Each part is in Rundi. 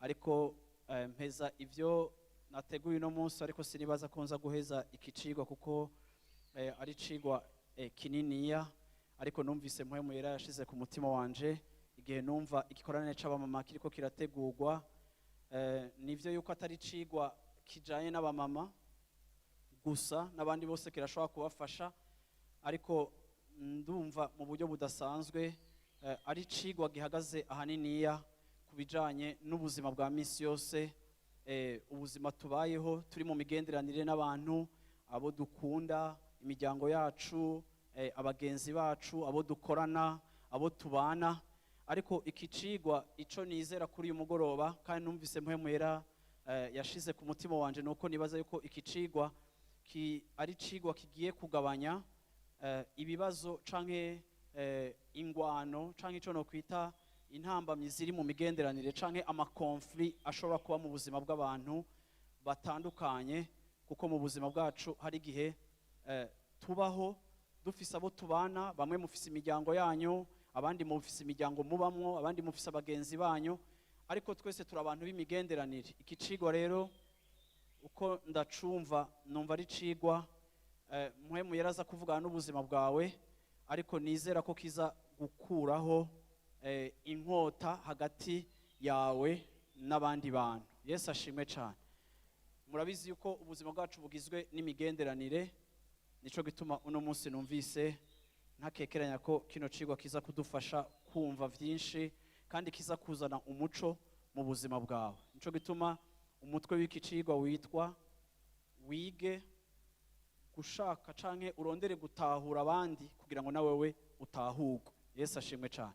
Ariko mpeza ibyo nateguye uno munsi, ariko sinibaza ko nza guheza iki cigwa kuko ari icigwa kininiya. Ariko numvise Mpwemu Yera yashize ku mutima wanje igihe numva igikorane c'abamama kiriko kirategurwa. Nivyo yuko atari icigwa kijanye n'abamama gusa, n'abandi bose kirashobora kubafasha, ariko ndumva mu buryo budasanzwe ari icigwa gihagaze ahaniniya ku bijanye n'ubuzima bwa misi yose, ubuzima tubayeho turi mu migenderanire n'abantu, abo dukunda, imiryango yacu, abagenzi bacu, abo dukorana, abo tubana. Ariko iki cigwa, ico nizera kuri uyu mugoroba kandi numvise Mpwemu Yera yashize ku mutima wanje, nuko nibaza yuko iki cigwa ari cigwa kigiye kugabanya ibibazo canke ingwano canke ico nokwita intambamyi ziri mu migenderanire canke ama conflits ashobora kuba mu buzima bw'abantu batandukanye. Kuko mu buzima bwacu hari igihe tubaho dufise abo tubana, bamwe mufise imiryango yanyu, abandi mufise imiryango mubamwo, abandi mufise abagenzi banyu, ariko twese turi abantu b'imigenderanire. Iki cigwa rero, uko ndacumva, numva ari cigwa Mpwemu Yera aza kuvugana n'ubuzima bwawe, ariko nizera ko kiza gukuraho inkota hagati yawe n'abandi bantu. Yesu ashimwe cyane. Murabizi yuko ubuzima bwacu bugizwe n'imigenderanire. Nico gituma uno munsi numvise ntakekeranya ko kino cigwa kiza kudufasha kumva vyinshi kandi kiza kuzana umuco mu buzima bwawe. Nico gituma umutwe w'iki cigwa witwa "Wige gushaka canke urondere gutahura abandi kugira ngo nawewe utahurwe". Yesu ashimwe cyane.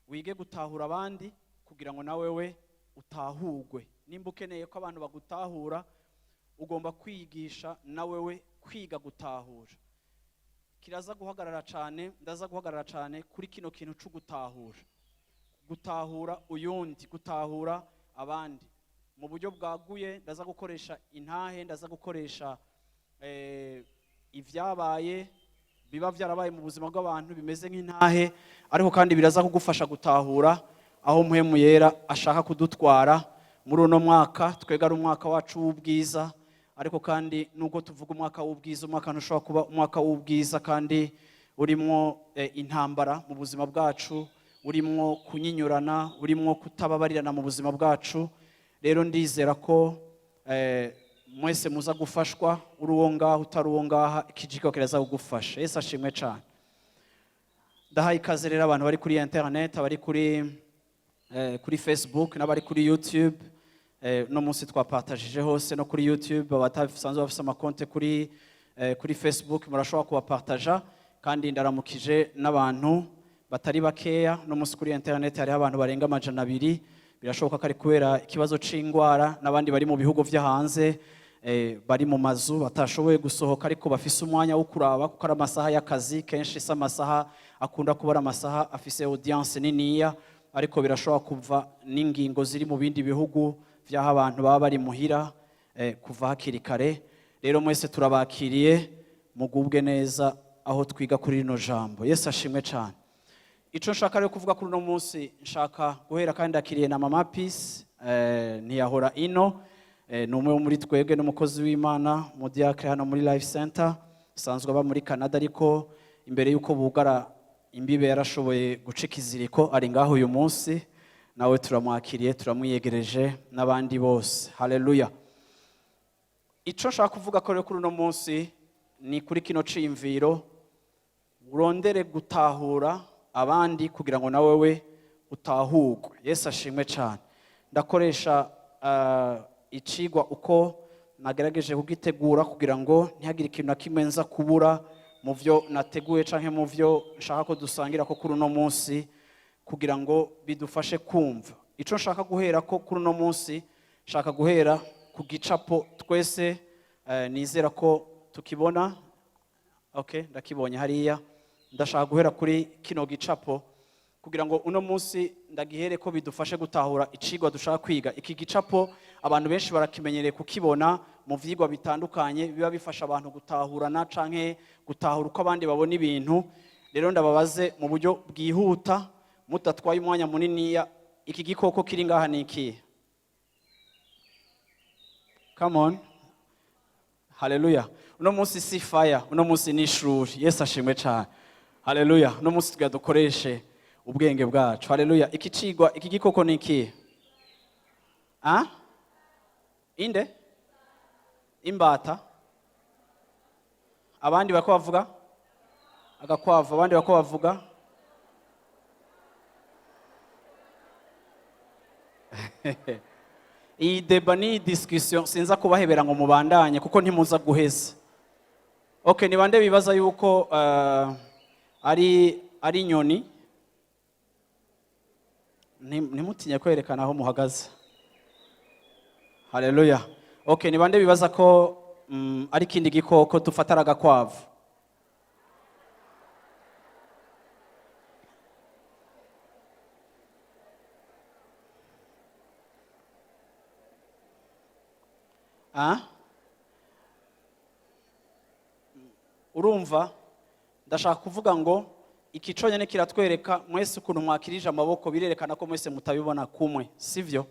Wige gutahura abandi kugira ngo nawewe utahurwe. Nimba ukeneye ko abantu bagutahura, ugomba kwigisha nawewe kwiga gutahura. Kiraza guhagarara cyane, ndaza guhagarara cyane kuri kino kintu cyo gutahura, gutahura uyundi, gutahura abandi mu buryo bwaguye. Ndaza gukoresha intahe, ndaza gukoresha ibyabaye, biba byarabaye mu buzima bw'abantu bimeze nk'intahe, ariko kandi biraza kugufasha gutahura aho Mpwemu Yera ashaka kudutwara muri uno mwaka. Twega ari umwaka wacu w'ubwiza, ariko kandi nubwo tuvuga umwaka w'ubwiza, umwaka ntushobora kuba umwaka w'ubwiza kandi urimwo intambara mu buzima bwacu, urimwo kunyinyurana, urimwo kutababarirana mu buzima bwacu. Rero ndizera ko mwese muza gufashwa, uri uwo ngaha, utari uwo ngaha, ikijiko kiraza kugufasha. Yesu ashimwe cyane. Ndahaye ikaze rero abantu bari kuri internet, abari kuri Facebook n'abari kuri YouTube. No munsi twapartagije hose, no kuri YouTube. Abatasanzwe bafise amakonte kuri Facebook murashobora kubapartaja. Kandi ndaramukije n'abantu batari bakeya no munsi kuri internet, hariho abantu barenga 200. Birashoboka ko ari kubera ikibazo c'ingwara, n'abandi bari mu bihugu vyo hanze, bari mu mazu batashoboye gusohoka, ariko bafise umwanya wo kuraba, kuko ari amasaha y'akazi. Kenshi si amasaha akunda kuba ari amasaha afise audience niniya, ariko birashobora kuva n'ingingo ziri mu bindi bihugu vy'aho abantu baba bari muhira kuva hakiri kare. Rero mwese turabakiriye, mugubwe neza aho twiga kuri rino jambo. Yesu ashimwe cyane. Ico nshaka rero kuvuga kuri uno munsi, nshaka guhera, kandi ndakiriye na Mama Peace, ntiyahora ino, ni umwe wo muri twebwe, n'umukozi w'Imana, umudiakre hano muri Life Center, asanzwe aba muri Canada, ariko imbere y'uko bugara imbibe yarashoboye guca ikiziriko, ari ngaho uyu munsi. Nawe turamwakiriye, turamwiyegereje n'abandi bose. Haleluya. Ico nshaka kuvuga ko rero kuri uno munsi ni kuri kino ciyumviro: urondere gutahura abandi kugira ngo nawe we utahurwe. Yesu ashimwe cyane. Ndakoresha icigwa uko nagerageje kugitegura kugira ngo ntihagire ikintu na kimwe nza kubura. Mu byo nateguye canke mu byo nshaka ko dusangira ko kuri uno munsi, kugira ngo bidufashe kumva ico nshaka guhera ko kuri uno munsi, nshaka guhera ku gicapo twese nizera ko tukibona. Okay, ndakibonye hariya. Ndashaka guhera kuri kino gicapo kugira ngo uno munsi ndagihere ko bidufashe gutahura icigwa dushaka kwiga. Iki gicapo abantu benshi barakimenyereye kukibona mu vyigwa bitandukanye biba bifasha abantu gutahurana canke gutahura uko abandi babona ibintu. Rero ndababaze mu buryo bwihuta, mutatwaye umwanya muniniya: iki gikoko kiri ngaha ni ikihe? Come on, haleluya! Uno munsi si fire, uno munsi ni ishuri. Yesu ashimwe cyane, haleluya! Uno munsi tugira dukoreshe ubwenge bwacu, haleluya! Iki cigwa, iki gikoko ni ikihe? Ah, inde? Imbata. Abandi bako bavuga agakwavu, abandi bako bavuga. Iyi débat ni discussion, sinza kubahebera ngo mubandanye kuko ntimuza guheza. Okay, ni bande bibaza yuko ari inyoni? Ntimutinye kwerekana aho muhagaze, haleluya! Okay, ni bande bibaza ko ari ikindi gikoko, dufata ari agakwavu? Ah? Urumva, ndashaka kuvuga ngo iki cyonyine kiratwereka mwese ukuntu mwakirije amaboko, birerekana ko mwese mutabibona kumwe, sivyo?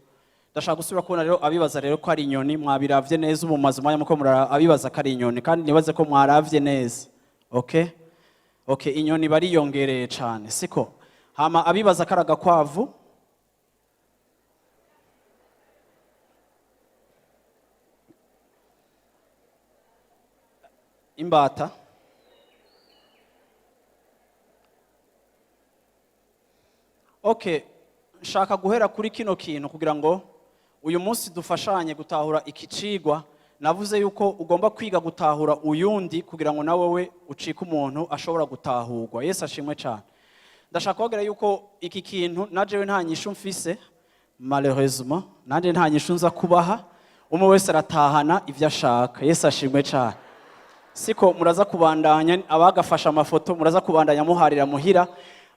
Ndashaka gusubira kubona rero abibaza rero ko ari inyoni. Mwabiravye neza ubu, mumaze umwanya muko murara abibaza ko ari inyoni, kandi nibaze ko mwaravye neza. Okay, inyoni bariyongereye cane, siko? Hama abibaza ko ari agakwavu? Imbata. Okay, nshaka guhera kuri kino kintu kugira ngo uyu munsi dufashanye gutahura iki cigwa. Navuze yuko ugomba kwiga gutahura uyundi kugira ngo nawe we ucike umuntu ashobora gutahurwa. Yesu ashimwe cyane. Ndashaka kubabwira yuko iki kintu najewe nta nyishu mfise, malheureusement nanjye nta nyishu nza kubaha. Umwe wese aratahana ibyo ashaka. Yesu ashimwe cyane. Siko muraza kubandanya, abagafashe amafoto muraza kubandanya muharira muhira,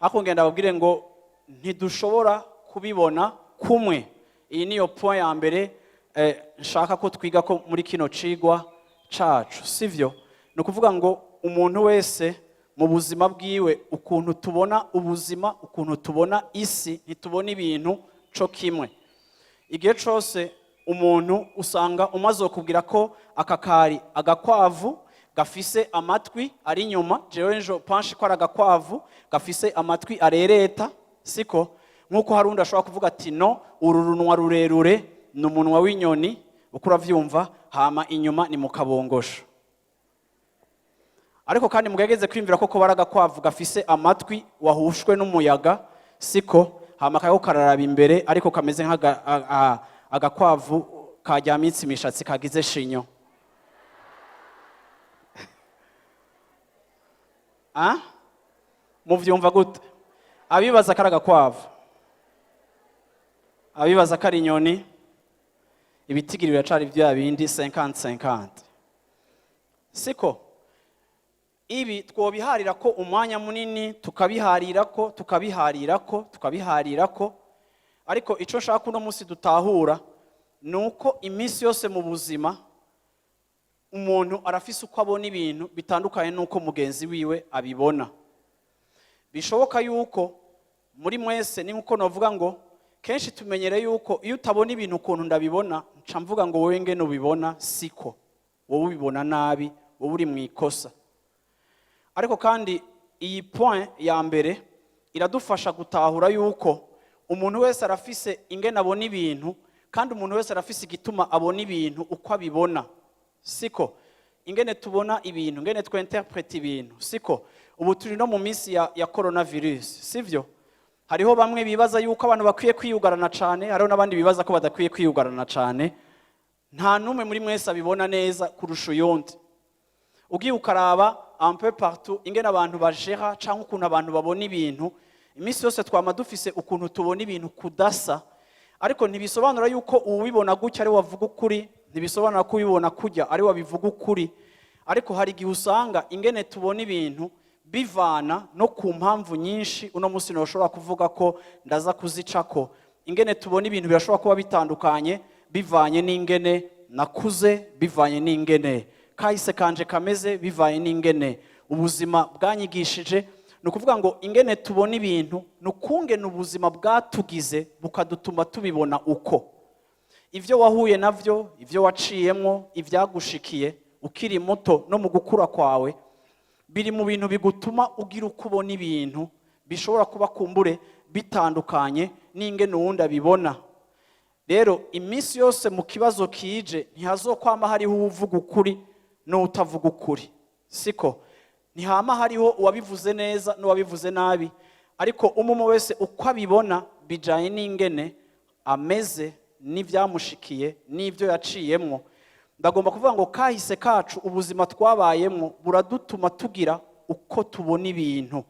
ariko ngenda babwire ngo ntidushobora kubibona kumwe. Iyi niyo point ya mbere nshaka ko twiga ko muri kino cigwa cacu, sivyo? Ni ukuvuga ngo umuntu wese mu buzima bwiwe, ukuntu tubona ubuzima, ukuntu tubona isi, ntitubona ibintu co kimwe. Igihe cose umuntu usanga umaze kubwira ko aka kari agakwavu gafise amatwi ari inyuma, jewe je pense ko ari agakwavu gafise amatwi arereta, siko? Nk'uko hari undi ashobora kuvuga ati: "No, uru runwa rurerure ni umunwa w'inyoni," uko uravyumva, hama inyuma ni mu kabongosho. Ariko kandi mugerageze kwiyumvira ko kuba ari agakwavu gafise amatwi wahushwe n'umuyaga, siko? Hama kariko kararaba imbere, ariko kameze nk'agakwavu karyamitse imishatsi, kagize chignon. Ah? Muvyumva gute? Abibaza ko ari agakwavu, abibaza ko ari inyoni? Ibitigiri biracari vya bindi, 50 50, siko? Ibi twobiharira ko umwanya munini, tukabiharira ko, tukabiharira ko, tukabiharira ko, ariko icyo nshaka uno munsi dutahura ni uko iminsi yose mu buzima umuntu arafise uko abona ibintu bitandukanye n'uko mugenzi wiwe abibona. Bishoboka yuko muri mwese, ni nkuko navuga ngo kenshi tumenyere yuko iyo utabona ibintu ukuntu ndabibona, nca mvuga ngo wowe ngene ubibona siko, wowe ubibona nabi, wowe uri mu ikosa. Ariko kandi iyi point ya mbere iradufasha gutahura yuko umuntu wese arafise ingene abona ibintu, kandi umuntu wese arafise igituma abona ibintu uko abibona, siko? Ingene tubona ibintu, ingene twinterprète ibintu, siko? Ubu turi no mu minsi ya coronavirus, sivyo? Hariho bamwe bibaza yuko abantu bakwiye kwiyugarana cyane, hariho n'abandi bibaza ko badakwiye kwiyugarana cyane. Nta n'umwe muri mwese abibona neza kurusha uyundi. Ugiye ukaraba un peu partout ingene abantu bajera cyangwa ukuntu abantu babona ibintu. Iminsi yose twama dufise ukuntu tubona ibintu kudasa, ariko ntibisobanura yuko uwubibona gutya ari wavuga ukuri, ntibisobanura ko ubibona kujya ari wabivuga ukuri. Ariko hari igihe usanga ingene tubona ibintu bivana no ku mpamvu nyinshi. Uno munsi ntushobora kuvuga ko ndaza kuzicako. Ingene tubona ibintu birashobora kuba bitandukanye bivanye n'ingene nakuze, bivanye n'ingene kahise kanje kameze, bivanye n'ingene ubuzima bwanyigishije. Ni ukuvuga ngo ingene tubona ibintu ni ukungene ubuzima bwatugize bukadutuma tubibona uko. Ibyo wahuye nabyo, ibyo waciyemwo, ibyagushikiye ukiri muto no mu gukura kwawe, biri mu bintu bigutuma ugira uko ubona ibintu bishobora kuba kumbure bitandukanye n'ingene uwundi abibona. Rero iminsi yose mu kibazo kije, ntihazokwama hariho uwuvuga ukuri n'utavuga ukuri, siko? Ntihama hariho uwabivuze neza n'uwabivuze nabi, ariko umwe wese uko abibona bijanye n'ingene ameze n'ibyamushikiye n'ibyo yaciyemwo. Ndagomba kuvuga ngo kahise kacu, ubuzima twabayemwo, buradutuma tugira uko tubona ibintu.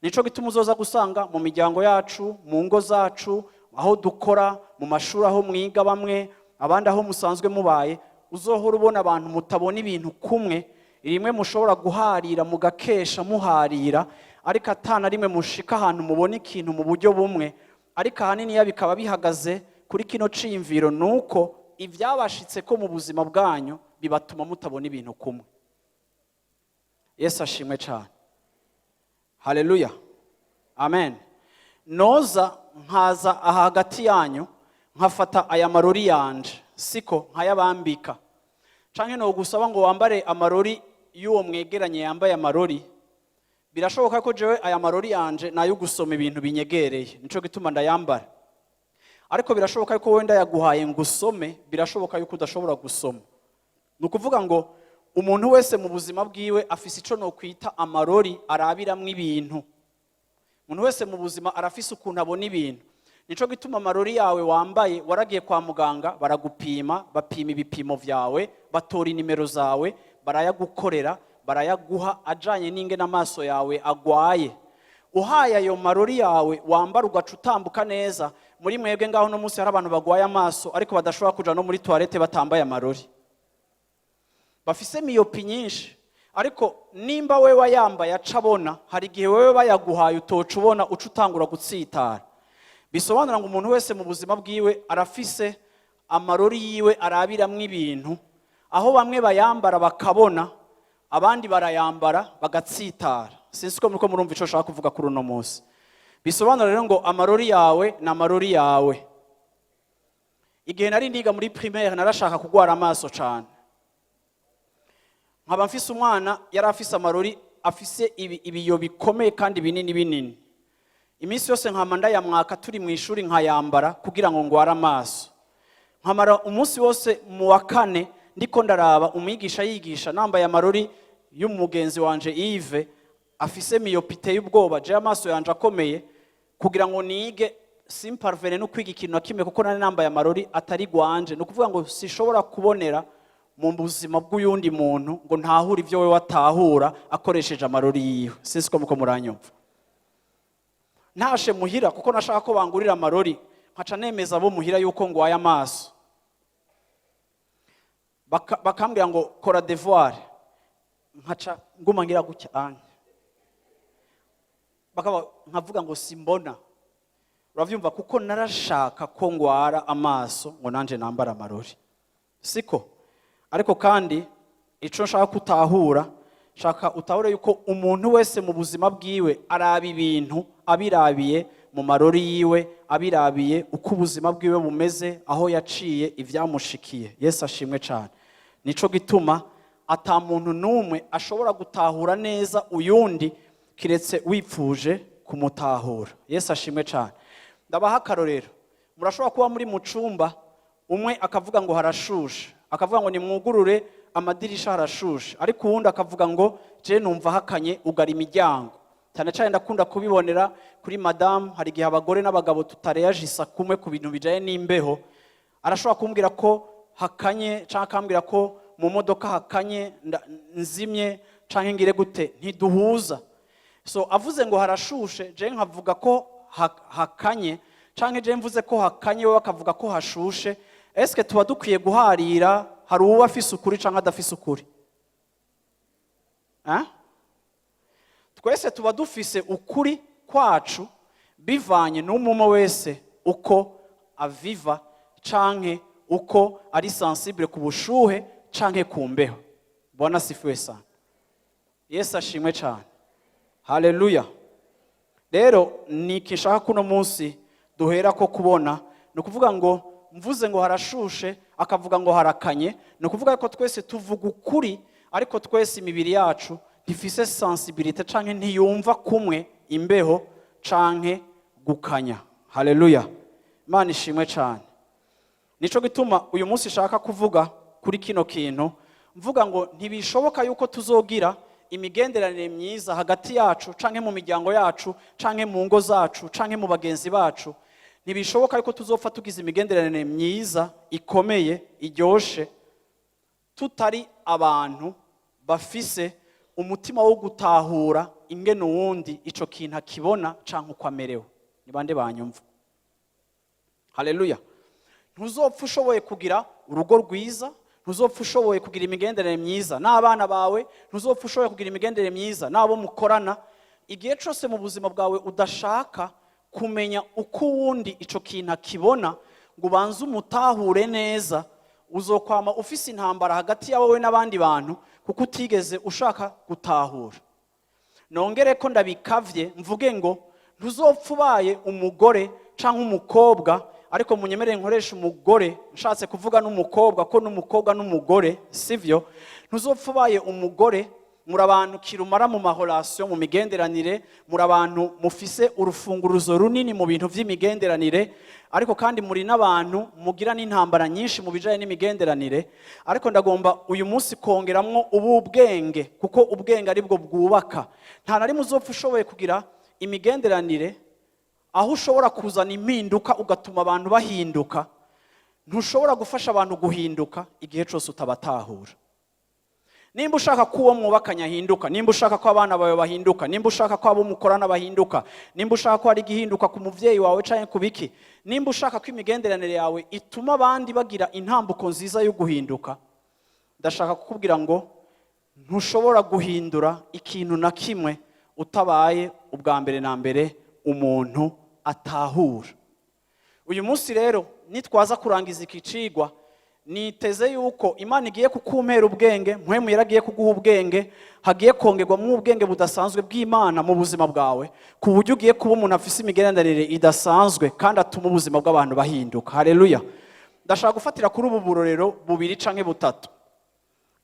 Nico gituma uzoza gusanga mu miryango yacu, mu ngo zacu, aho dukora, mu mashuri aho mwiga bamwe, abandi aho musanzwe mubaye, uzohora ubona abantu mutabona ibintu kumwe. Rimwe mushobora guharira, mugakesha muharira, ariko atana rimwe mushika ahantu mubona ikintu mu buryo bumwe. Ariko ahanini iyo bikaba bihagaze kuri kino ciyumviro, ni uko ibyabashitse ko mu buzima bwanyu bibatuma mutabona ibintu kumwe. Yesu ashimwe cyane, haleluya, amen. Noza nkaza aha hagati yanyu, nkafata aya marori yanje, siko, nkayabambika, canke nogusaba ngo wambare amarori y'uwo mwegeranye yambaye amarori, birashoboka ko jewe aya marori yanje nayo gusoma ibintu binyegereye, nico gituma ndayambara. Ariko birashoboka ko wenda yaguhaye ngo usome, birashoboka yuko udashobora gusoma. Ni ukuvuga ngo umuntu wese mu buzima bwiwe afise ico nokwita amarori arabiramwo ibintu. Umuntu wese mu buzima arafise ukuntu abona ibintu. Nico gituma amarori yawe wambaye, waragiye kwa muganga baragupima, bapima ibipimo vyawe, batora inimero zawe, barayagukorera, barayaguha ajanye n'ingene amaso yawe agwaye. Uhaye ayo marori yawe wambara, ugaca utambuka neza. Muri mwebwe ngaho no munsi hari abantu bagwaye amaso ariko badashobora kuja no muri toilette batambaye amarori, bafise myopie nyinshi. Ariko nimba we wayambaye aca abona, hari igihe wewe bayaguhaye utoca ubona, uca utangura gutsitara. Bisobanura ngo umuntu wese mu buzima bwiwe arafise amarori yiwe arabiramwo ibintu, aho bamwe bayambara bakabona, abandi barayambara bagatsitara. Sinzi ko muriko murumva ico nshaka kuvuga kuri uno munsi. Bisobanura rero ngo amarori yawe ni amarori yawe. Igihe nari ndiga muri primaire, narashaka kugwara amaso cane. Nkaba mfise umwana yari afise amarori afise ibiyo bikomeye kandi binini binini. Iminsi yose nkama ndayamwaka turi mu ishuri, nkayambara kugira ngo ngware amaso. Nkamara umunsi wose mu wa kane ndiko ndaraba umwigisha yigisha nambaye amarori y'umugenzi wanje Yves afise myopie iteye ubwoba, je amaso yanje akomeye, kugira ngo nige. Simparvene no kwiga ikintu na kimwe kuko nari nambaye amarori atari gwanje. Ni ukuvuga ngo sishobora kubonera mu buzima bw'uyundi muntu ngo ntahure ibyo we watahura akoresheje amarori yiwe. Sinzi ko muko muranyumva. Ntashe muhira, kuko nashaka ko bangurira amarori, nkaca nemeza abo muhira yuko ngwaye amaso. Bakambwira ngo kora devoir, nkaca nguma ngira gutya anya, bakaba nkavuga ngo simbona. Uravyumva? Kuko narashaka ko ngwara amaso ngo nanje nambara amarori, siko? Ariko kandi ico nshaka kutahura, shaka utahure yuko umuntu wese mu buzima bwiwe araba ibintu abirabiye mu marori yiwe, abirabiye uko ubuzima bwiwe bumeze, aho yaciye, ivyamushikiye. Yesu ashimwe cyane. Nico gituma ata muntu n'umwe ashobora gutahura neza uyundi kiretse wipfuje kumutahura. Yesu ashimwe cyane. Ndabaha akarorero. Murashobora kuba muri mu cumba, umwe akavuga ngo harashushe, akavuga ngo nimwugurure amadirisha harashushe, ariko uwundi akavuga ngo je numva hakanye, ugara imiryango. Cyane cyane ndakunda kubibonera kuri madamu. Hari igihe abagore n'abagabo tutareyajisa kumwe ku bintu bijanye n'imbeho. Arashobora kumbwira ko hakanye, cyangwa akambwira ko mu modoka hakanye, nzimye, Canke ngire gute? Ntiduhuza. So avuze ngo harashushe, je nkavuga ko hakanye, canke je mvuze ko hakanye, we akavuga ko hashushe. Eske tuba dukwiye guharira? Hari uwo afise ukuri canke adafise ukuri? Hein? Twese tuba dufise ukuri kwacu bivanye n'umwe wese uko aviva canke uko ari sensible ku bushuhe canke ku mbeho. Bwana asifiwe sana. Yesu ashimwe cyane. Haleluya. Rero ni iki nshaka kuno munsi duhera ko kubona? Ni ukuvuga ngo mvuze ngo harashushe, akavuga ngo harakanye, ni ukuvuga ko twese tuvuga ukuri, ariko twese imibiri yacu ntifise sensibilité canke ntiyumva kumwe imbeho canke gukanya. Haleluya, Imana ishimwe cyane. Nico gituma uyu munsi nshaka kuvuga kuri kino kintu, mvuga ngo ntibishoboka yuko tuzogira imigenderanire myiza hagati yacu canke mu miryango yacu canke mu ngo zacu canke mu bagenzi bacu. Ntibishoboka yuko tuzopfa tugize imigenderanire myiza ikomeye iryoshe tutari abantu bafise umutima wo gutahura ingene uwundi ico kintu akibona canke uko amerewe. Ni bande banyumva? Haleluya. Ntuzopfa ushoboye kugira urugo rwiza, ntuzopfa ushoboye kugira imigenderanire myiza n'abana bawe, ntuzopfa ushoboye kugira imigenderanire myiza n'abo mukorana, igihe cyose mu buzima bwawe udashaka kumenya uko uwundi ico kintu akibona ngo ubanze umutahure neza. Uzokwama ufise intambara hagati yawe n'abandi bantu kuko utigeze ushaka gutahura. Nongere ko ndabikavye mvuge ngo ntuzopfa ubaye umugore canke umukobwa, ariko munyemerere nkoresha umugore nshatse kuvuga n'umukobwa, ko n'umukobwa n'umugore sivyo. Ntuzopfa ubaye umugore. Muri abantu kirumara mu ma relations, mu migenderanire, muri abantu mufise urufunguruzo runini mu bintu vy'imigenderanire, ariko kandi muri n'abantu mugira n'intambara nyinshi mu bijanye n'imigenderanire. Ariko ndagomba uyu munsi kongeramwo ubu ubwenge, kuko ubwenge aribwo bwubaka. Nta na rimwe uzopfa ushoboye kugira imigenderanire aho ushobora kuzana impinduka ugatuma abantu bahinduka. Ntushobora gufasha abantu guhinduka igihe cyose utabatahura. Nimba ushaka ko uwo mwubakanye ahinduka, nimba ushaka ko abana bawe bahinduka, nimba ushaka ko abo mukorana bahinduka, nimba ushaka ko hari igihinduka ku muvyeyi wawe canke ku biki, nimba ushaka ko imigenderanire yawe ituma abandi bagira intambuko nziza yo guhinduka, ndashaka kukubwira ngo ntushobora guhindura ikintu na kimwe utabaye ubwa mbere na mbere umuntu atahura. Uyu munsi rero nitwaza kurangiza iki cigwa, niteze yuko Imana igiye kukumpera ubwenge, Mpwemu yaragiye kuguha ubwenge, hagiye kongerwamo ubwenge budasanzwe bw'Imana mu buzima bwawe, ku buryo ugiye kuba umuntu afise imigenderanire idasanzwe kandi atuma ubuzima bw'abantu bahinduka. Haleluya. Ndashaka gufatira kuri ubu burorero bubiri canke butatu.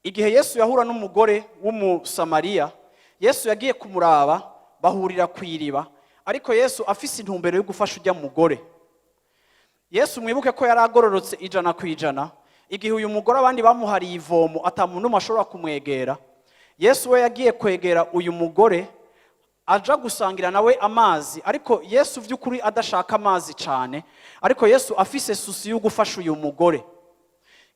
Igihe Yesu yahura n'umugore w'Umusamariya, Yesu yagiye kumuraba, bahurira ku iriba, ariko Yesu afise intumbero yo gufasha ujya mugore. Yesu, mwibuke ko yari agororotse 100%. Igihe uyu mugore abandi bamuhariye ivomo, ata muntu n'umwe ashobora kumwegera, Yesu we yagiye kwegera uyu mugore, aja gusangira nawe amazi. Ariko Yesu by'ukuri adashaka amazi cyane, ariko Yesu afise souci yo gufasha uyu mugore.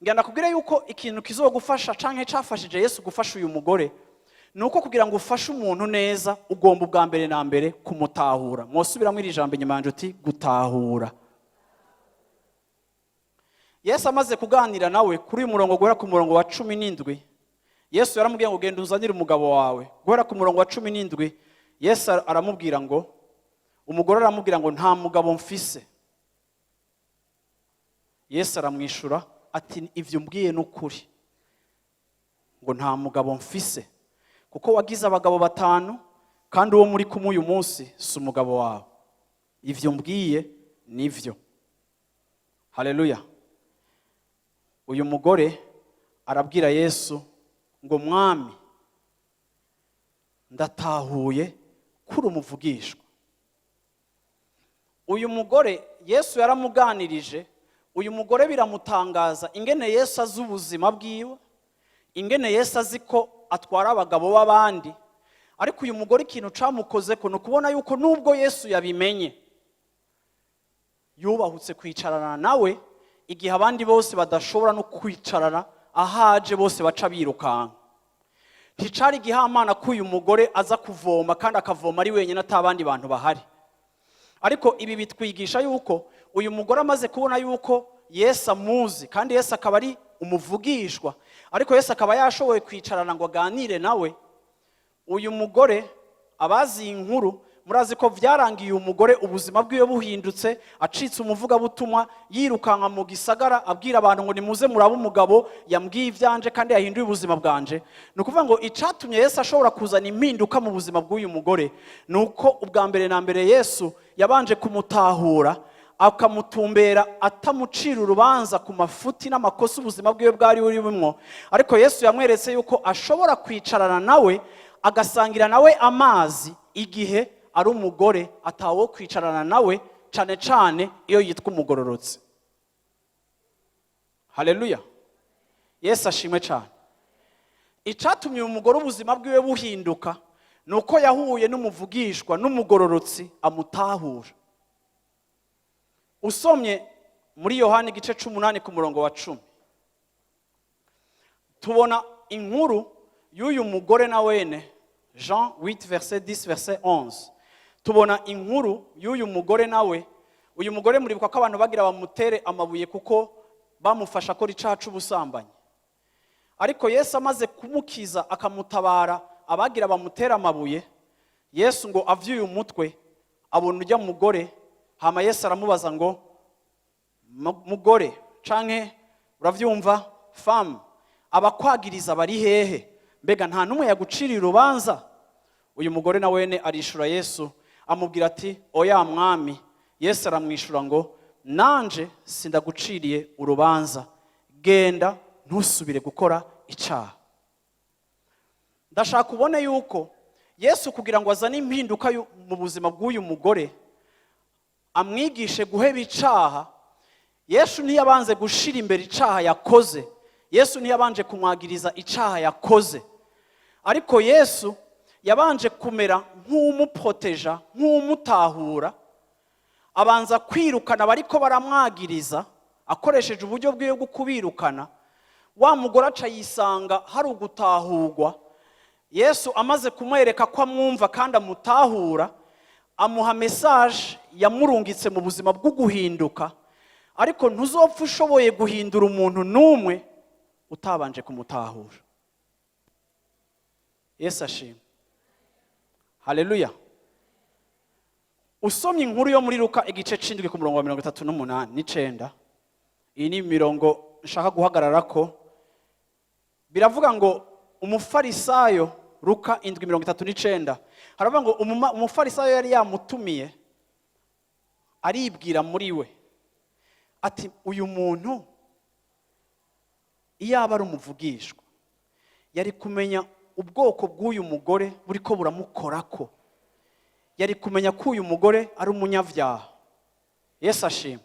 Ngira ndakubwire yuko ikintu kizogufasha canke cafashije Yesu gufasha uyu mugore ni uko kugira ngo ufashe umuntu neza, ugomba ubwa mbere na mbere kumutahura. Mwosubiramo iri jambo inyuma yanje uti gutahura. Yesu amaze kuganira nawe kuri uyu murongo, guhera ku murongo wa 17, Yesu yaramubwiye ngo genda uzanire umugabo wawe. Guhera ku murongo wa 17, Yesu aramubwira ngo, umugore aramubwira ngo nta mugabo mfise. Yesu aramwishura ati ivyo umbwiye ni ukuri ngo nta mugabo mfise, kuko wagize abagabo batanu, kandi uwo muri kumwe uyu munsi si umugabo wawe. Ivyo mbwiye nivyo. Haleluya. Uyu mugore arabwira Yesu ngo mwami, ndatahuye kuri umuvugishwa. Uyu mugore Yesu yaramuganirije. Uyu mugore biramutangaza ingene Yesu azi ubuzima bwiwe, ingene Yesu azi ko atwara abagabo b'abandi. Ariko uyu mugore ikintu camukoze ko ni ukubona yuko nubwo Yesu yabimenye, yubahutse kwicarana nawe igihe abandi bose badashobora no kwicarana, ahaje bose baca birukanka. Nticari igihamana ko uyu mugore aza kuvoma kandi akavoma ari wenyine, atabandi bantu bahari. Ariko ibi bitwigisha yuko uyu mugore amaze kubona yuko Yesu amuzi, kandi Yesu akaba ari umuvugishwa, ariko Yesu akaba yashoboye kwicarana ngo aganire nawe. Uyu mugore, abazi iyi nkuru murazi ko byarangiye uyu mugore ubuzima bwiwe buhindutse, acitse umuvugabutumwa, yirukanka mu gisagara abwira abantu ngo: "Nimuze murabe umugabo yambwiye ibyanje kandi yahinduye ubuzima bwanje." Ni ukuvuga ngo icatumye Yesu ashobora kuzana impinduka mu buzima bw'uyu mugore ni uko ubwa mbere na mbere Yesu yabanje kumutahura, akamutumbera, atamucira urubanza ku mafuti n'amakosa ubuzima bwiwe bwari burimwo. Ariko Yesu yamweretse yuko ashobora kwicarana nawe, agasangira nawe amazi, igihe ari umugore atawo kwicarana nawe, cane cane iyo yitwa umugororotsi. Haleluya, Yesu ashimwe cyane. Icatumye uyu mugore ubuzima bwiwe buhinduka ni uko yahuye n'umuvugishwa, n'umugororotsi amutahura. Usomye muri Yohani igice c'umunani ku murongo wa 10, tubona inkuru y'uyu mugore na wene. Jean 8 verset 10 verset 11, tubona inkuru y'uyu mugore nawe. Uyu mugore muribuka ko abantu bagira bamutere amabuye kuko bamufasha akora icaha c'ubusambanyi. Ariko Yesu amaze kumukiza, akamutabara abagira bamutere amabuye, Yesu ngo avyuye umutwe abona ujya mugore. Hama Yesu aramubaza ngo: "Mugore," canke uravyumva, "femme, abakwagiriza bari hehe? Mbega nta n'umwe yaguciriye urubanza?" Uyu mugore na wene arishura Yesu, amubwira ati: "Oya, Mwami." Yesu aramwishura ngo: "Nanje sindaguciriye urubanza, genda, ntusubire gukora icaha." Ndashaka ubone yuko Yesu, kugira ngo azane impinduka mu buzima bw'uyu mugore, amwigishe guheba icaha, Yesu ntiyabanze gushira imbere icaha yakoze. Yesu ntiyabanje kumwagiriza icaha yakoze, ariko Yesu yabanje kumera nk'umuproteja, nk'umutahura, abanza kwirukana bariko baramwagiriza, akoresheje uburyo bwiwe bwo kubirukana. Wa mugore aca yisanga hari ugutahurwa. Yesu amaze kumwereka ko amwumva kandi amutahura, amuha message yamurungitse mu buzima bwo guhinduka. Ariko ntuzopfa ushoboye guhindura umuntu n'umwe utabanje kumutahura. Yesu ashimwe, haleluya. Usomye inkuru yo muri Luka igice c'indwi ku murongo wa 38 n'icenda, iyi ni imirongo nshaka guhagarara ko. Biravuga ngo umufarisayo, Luka 7:39, haravuga ngo umufarisayo yari yamutumiye aribwira muri we ati: "Uyu muntu iyo aba ari umuvugishwa, yari kumenya ubwoko bw'uyu mugore buriko buramukorako, yari kumenya ko uyu mugore ari umunyabyaha." Yesu ashimwe.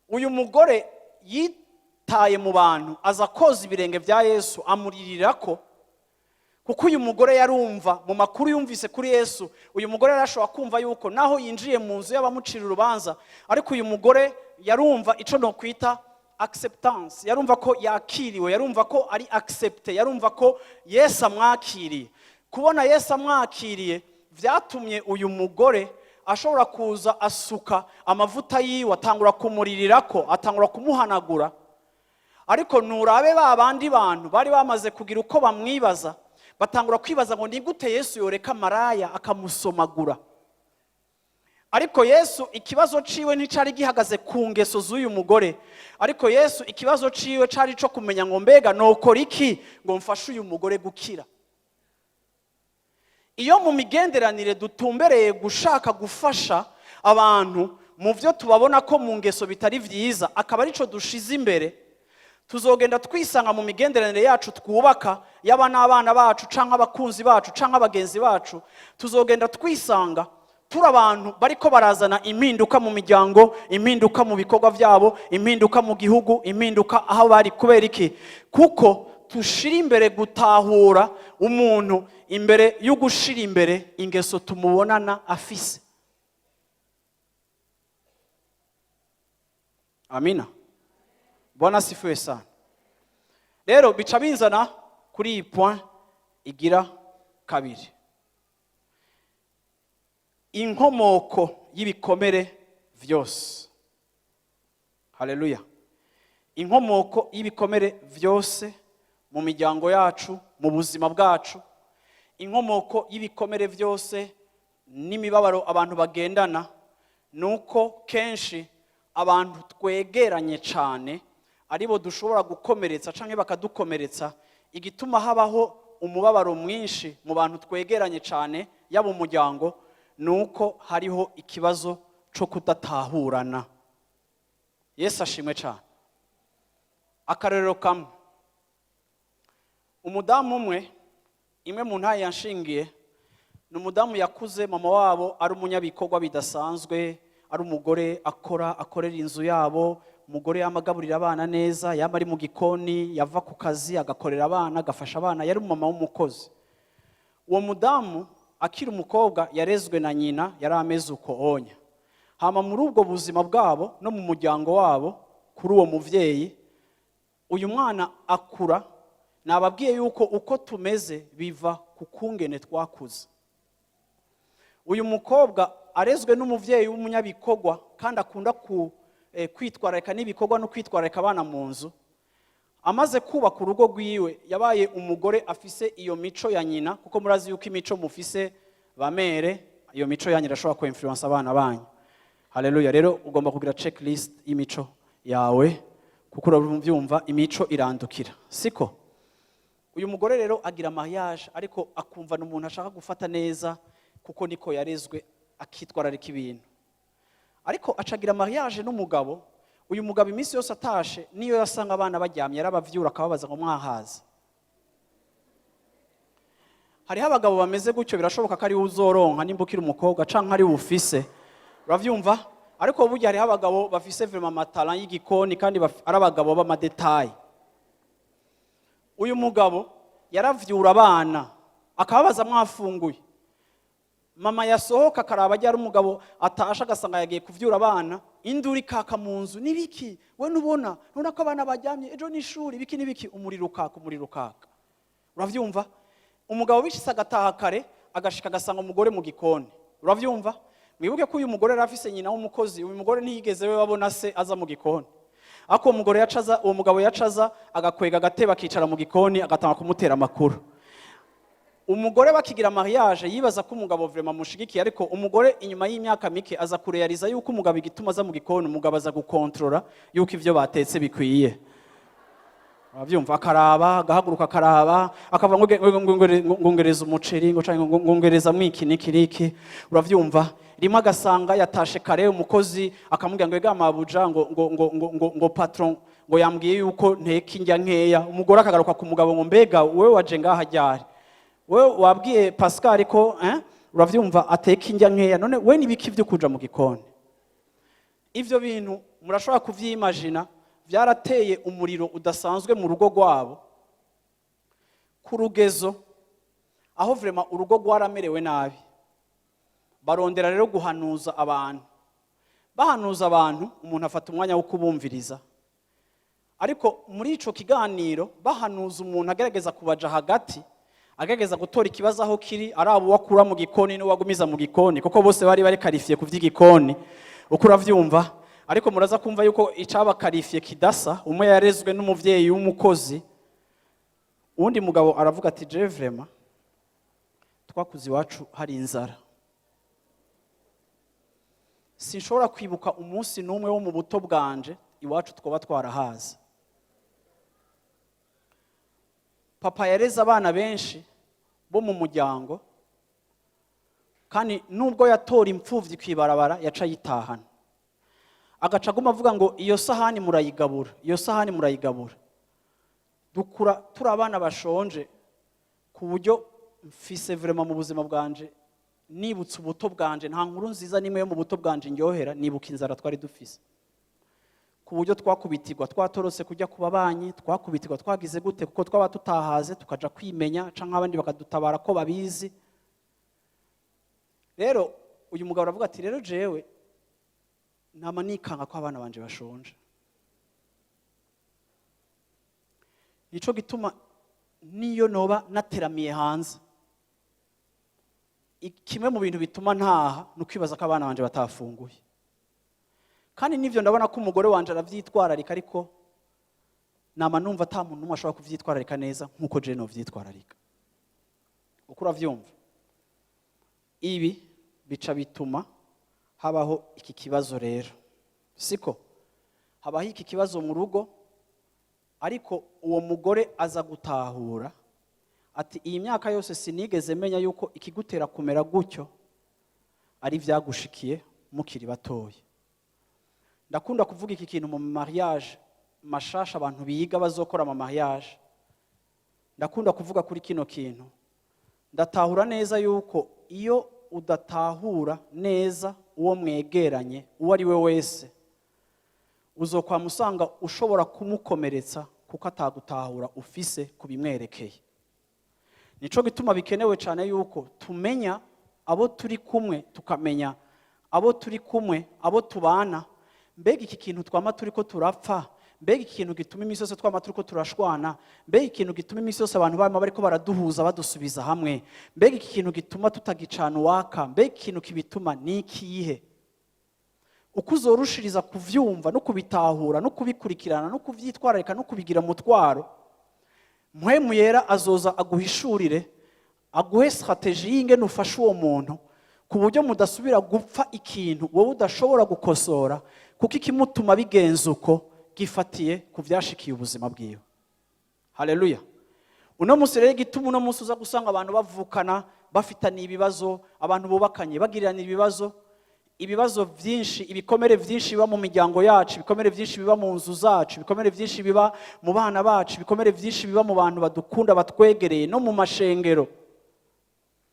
Uyu mugore yitaye mu bantu, aza koza ibirenge bya Yesu, amuririra ko, kuko uyu mugore yarumva mu makuru yumvise kuri Yesu. Uyu mugore yarashobora kumva yuko naho yinjiye mu nzu y'abamucira urubanza, ariko uyu mugore yarumva ico nokwita acceptance, yarumva ko yakiriwe, yarumva ko ari accepté, yarumva ko Yesu amwakiriye. Kubona Yesu amwakiriye vyatumye uyu mugore ashobora kuza, asuka amavuta yiwe, atangura kumuririra ko, atangura kumuhanagura. Ariko nurabe ba bandi bantu bari bamaze kugira uko bamwibaza, batangura kwibaza ngo: "Ni gute Yesu yoreka maraya akamusomagura?" Ariko Yesu ikibazo ciwe nticari gihagaze ku ngeso z'uyu mugore, ariko Yesu ikibazo ciwe cari ico kumenya ngo: "Mbega nokora iki ngo mfashe uyu mugore gukira?" Iyo mu migenderanire dutumbereye gushaka gufasha abantu mu byo tubabona ko mu ngeso bitari byiza, akaba arico dushize imbere, tuzogenda twisanga mu migenderanire yacu twubaka, yaba n'abana bacu canke abakunzi bacu canke abagenzi bacu, tuzogenda twisanga turi abantu bariko barazana impinduka mu miryango, impinduka mu bikorwa byabo, impinduka mu gihugu, impinduka aho bari. Kubera iki? Kuko tushira imbere gutahura umuntu imbere yo gushira imbere ingeso tumubonana afise. Amina, Bwana asifiwe sana. Rero bica binzana kuri iyi point. Igira kabiri, inkomoko y'ibikomere vyose, haleluya, inkomoko y'ibikomere vyose mu miryango yacu, mu buzima bwacu, inkomoko y'ibikomere vyose n'imibabaro abantu bagendana, nuko kenshi abantu twegeranye cyane aribo dushobora gukomeretsa canke bakadukomeretsa. Igituma habaho umubabaro mwinshi mu bantu twegeranye cyane, yaba umuryango, nuko hariho ikibazo cyo kudatahurana. Yesu ashimwe cyane. Akarorero kamwe, umudamu umwe, imwe mu ntaye yanshingiye, ni umudamu yakuze mama wabo ari umunyabikorwa bidasanzwe, ari umugore akora, akorera inzu yabo, umugore yamagaburira abana neza, yaba ari mu gikoni, yava ku kazi agakorera abana, agafasha abana, yari umumama w'umukozi. Uwo mudamu akiri umukobwa yarezwe na nyina, yari ameze uko onya. Hama muri ubwo buzima bwabo no mu muryango wabo kuri uwo muvyeyi, uyu mwana akura, nababwiye yuko uko tumeze biva ku kungene twakuze. Uyu mukobwa arezwe n'umuvyeyi w'umunyabikorwa kandi akunda ku kwitwararika n'ibikorwa no kwitwararika abana mu nzu. Amaze kubaka urugo rwiwe, yabaye umugore afise iyo mico ya nyina, kuko murazi yuko imico mufise bamere, iyo mico yanyu irashobora ku influence abana banyu. Haleluya. Rero ugomba kugira checklist y'imico yawe, kuko urabyumva, imico irandukira, siko? Uyu mugore rero agira mariage, ariko akumva ni umuntu ashaka gufata neza kuko niko yarezwe, akitwararika ibintu. Ariko acagira mariage n'umugabo. Uyu mugabo iminsi yose atashe, niyo yasanga abana baryamye, yarabavyura akababaza ngo: "Mwahaze?" Hariho abagabo bameze gutyo. Birashoboka ko ari we uzoronka nimba ukiri umukobwa canke ari we ufise, uravyumva? Ariko burya hariho abagabo bafise vraiment ama talent y'igikoni kandi ari abagabo b'ama détails. Uyu mugabo yaravyura abana akababaza: "Mwafunguye?" Mama yasohoka akaraba ajya ari umugabo atashe, agasanga yagiye kuvyura abana, induru ikaka mu nzu: "Nibiki? We nubona nubona ko abana baryamye? Ejo ni ishuri, ibiki n'ibiki?" Umuriro ukaka, umuriro ukaka, uravyumva? Umugabo bishitse agataha kare, agashika agasanga umugore mu gikoni, uravyumva? Mwibuke ko uyu mugore yari afise nyina w'umukozi. Uyu mugore ntiyigeze we babona se aza mu gikoni, ariko uwo mugore yacaza, uwo mugabo yacaza agakwega agatebe, akicara mu gikoni, agatanga kumutera amakuru. Umugore bakigira mariage yibaza ko umugabo vraiment amushigikiye, ariko umugore inyuma y'imyaka mike aza kurealiza yuko umugabo igituma aza mu gikoni, umugabo aza gukontorora yuko ivyo batetse bikwiye, urabyumva? Akaraba, agahaguruka akaraba, akavuga ngo ngongereza umuceri, ngo canke ngo ngongereza mwiki niki niki, uravyumva? Rimwe agasanga yatashe kare, umukozi akamubwira ngo: "Ega mabuja, ngo patron ngo yambwiye yuko nteka indya nkeya." Umugore akagaruka ku mugabo ngo: "Mbega wewe waje ngaha ryari? Wewe wabwiye Pascal ko uravyumva, ateka indya nkeya, none we nibiki vyo kuja mu gikoni?" Ivyo bintu murashobora kuvyimagina, vyarateye umuriro udasanzwe mu rugo rwabo, ku rugezo aho vraiment urugo rwaramerewe nabi. Barondera rero guhanuza abantu, bahanuza abantu, umuntu afata umwanya wo kubumviriza. Ariko muri ico kiganiro bahanuza, umuntu agerageza kubaja hagati, agerageza gutora ikibazo aho kiri, araba uwo akura mu gikoni n'uwagumiza mu gikoni, kuko bose bari qualifiés ku vy'igikoni, uko uravyumva? Ariko muraza kumva yuko icaba qualifié kidasa. Umwe yarezwe n'umuvyeyi w'umukozi, uwundi mugabo aravuga ati: "Je vraiment twakuze iwacu hari inzara, sinshobora kwibuka umunsi n'umwe wo mu buto bwanje iwacu twaba twarahaze. Papa yareze abana benshi bo mu muryango, kandi nubwo yatora imfuvyi kw'ibarabara yaca yitahana, agaca aguma avuga ngo: 'Iyo sahani murayigabura, iyo sahani murayigabura.' Dukura turi abana bashonje, ku buryo mfise vraiment mu buzima bwanje, nibutse ubuto bwanje, nta nkuru nziza n'imwe yo mu buto bwanje ndyohera, nibuka inzara twari dufise, ku buryo twakubitirwa twatorotse kujya ku babanyi, twakubitirwa twagize gute, kuko twaba tutahaze, tukaja kwimenya canke abandi bakadutabara ko babizi." Rero uyu mugabo aravuga ati: "Rero jewe nama nikanga ko abana banje bashonje, nico gituma Niyo noba nateramiye hanze, kimwe mu bintu bituma ntaha ni ukwibaza ko abana banje batafunguye. Kandi n'ivyo ndabona ko umugore wanje aravyitwararika, ariko nama numva ata muntu n'umwe ashobora kuvyitwararika neza nk'uko je novyitwararika. Uko uravyumva, ibi bica bituma habaho iki kibazo rero, siko? Habaho iki kibazo mu rugo, ariko uwo mugore aza gutahura ati: "Iyi myaka yose sinigeze menya yuko ikigutera kumera gutyo ari ibyagushikiye mukiri batoya." Ndakunda kuvuga iki kintu mu mariage mashasha, abantu biga bazokora ama mariage. Ndakunda kuvuga kuri kino kintu. Ndatahura neza yuko iyo udatahura neza uwo mwegeranye, uwo ari we wese, uzokwama usanga ushobora kumukomeretsa kuko atagutahura ufise ku bimwerekeye. Nico gituma bikenewe cyane yuko tumenya abo turi kumwe, tukamenya abo turi kumwe, abo tubana. Mbega iki kintu twama turiko turapfa? Mbega ikintu gituma iminsi yose twama turiko turashwana? Mbega ikintu gituma iminsi yose abantu bama bariko baraduhuza, badusubiza hamwe? Mbega iki kintu gituma tutagicana uwaka? Mbega ikintu kibituma ni ikihe? Uko uzorushiriza kuvyumva no kubitahura no kubikurikirana no kuvyitwararika no kubigira umutwaro, Mpwemu Yera azoza aguhishurire, aguhe stratégie y'ingene ufasha uwo muntu ku buryo mudasubira gupfa ikintu wowe udashobora gukosora, kuko ikimutuma bigenza uko gifatiye ku vyashikiye ubuzima bwiwe. Haleluya! Uno munsi rero, igituma uno munsi uza gusanga abantu bavukana bafitaniye ibibazo, abantu bubakanye bagirirana ibibazo, ibibazo byinshi, ibikomere byinshi biba mu miryango yacu, ibikomere byinshi biba mu nzu zacu, ibikomere byinshi biba mu bana bacu, ibikomere byinshi biba mu bantu badukunda, batwegereye, no mu mashengero.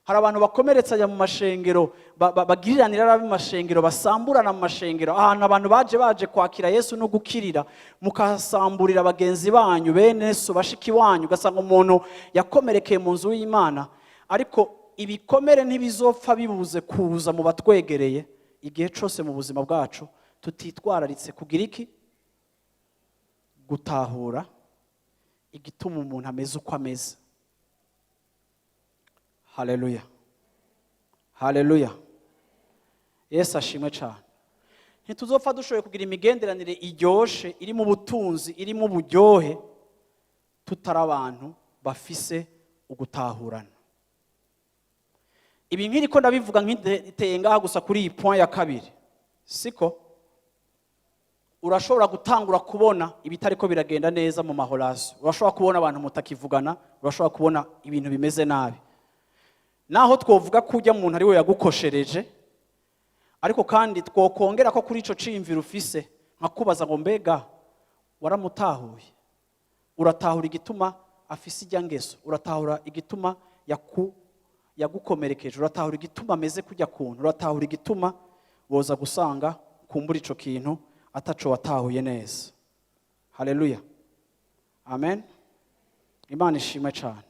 Hari abantu bakomeretsanya mu mashengero, bagiriranira nabi mu mashengero, basamburana mu mashengero, ahantu abantu baje kwakira Yesu no gukirira, mukahasamburira bagenzi banyu, bene so, bashiki wanyu. Ugasanga umuntu yakomerekeye mu nzu y'Imana. Ariko ibikomere ntibizopfa bibuze kuza mu batwegereye igihe cyose mu buzima bwacu tutitwararitse kugira iki? Gutahura igituma umuntu ameze uko ameze. Haleluya, haleluya! Yesu ashimwe cyane. Ntituzopfa dushoboye kugira imigenderanire iryoshe, irimo ubutunzi, irimo uburyohe, tutari abantu bafise ugutahurana. Ibi nk'iriko ndabivuga nk'iteye ngaha gusa kuri iyi point ya kabiri, siko? Urashobora gutangura kubona ibitariko biragenda neza mu ma relations, urashobora kubona abantu mutakivugana, urashobora kubona ibintu bimeze nabi. Naho twovuga ko ujya muntu ari we yagukoshereje, ariko kandi twokongera ko kuri ico ciyumviro ufise, nkakubaza ngo: mbega waramutahuye? Uratahura igituma afise ijya ngeso? Uratahura igituma yagukomerekeje? Uratahura igituma ameze kujya kuntu? Uratahura igituma? Woza gusanga kumbura ico kintu ataco watahuye neza. Haleluya, amen. Imana ishimwe cyane,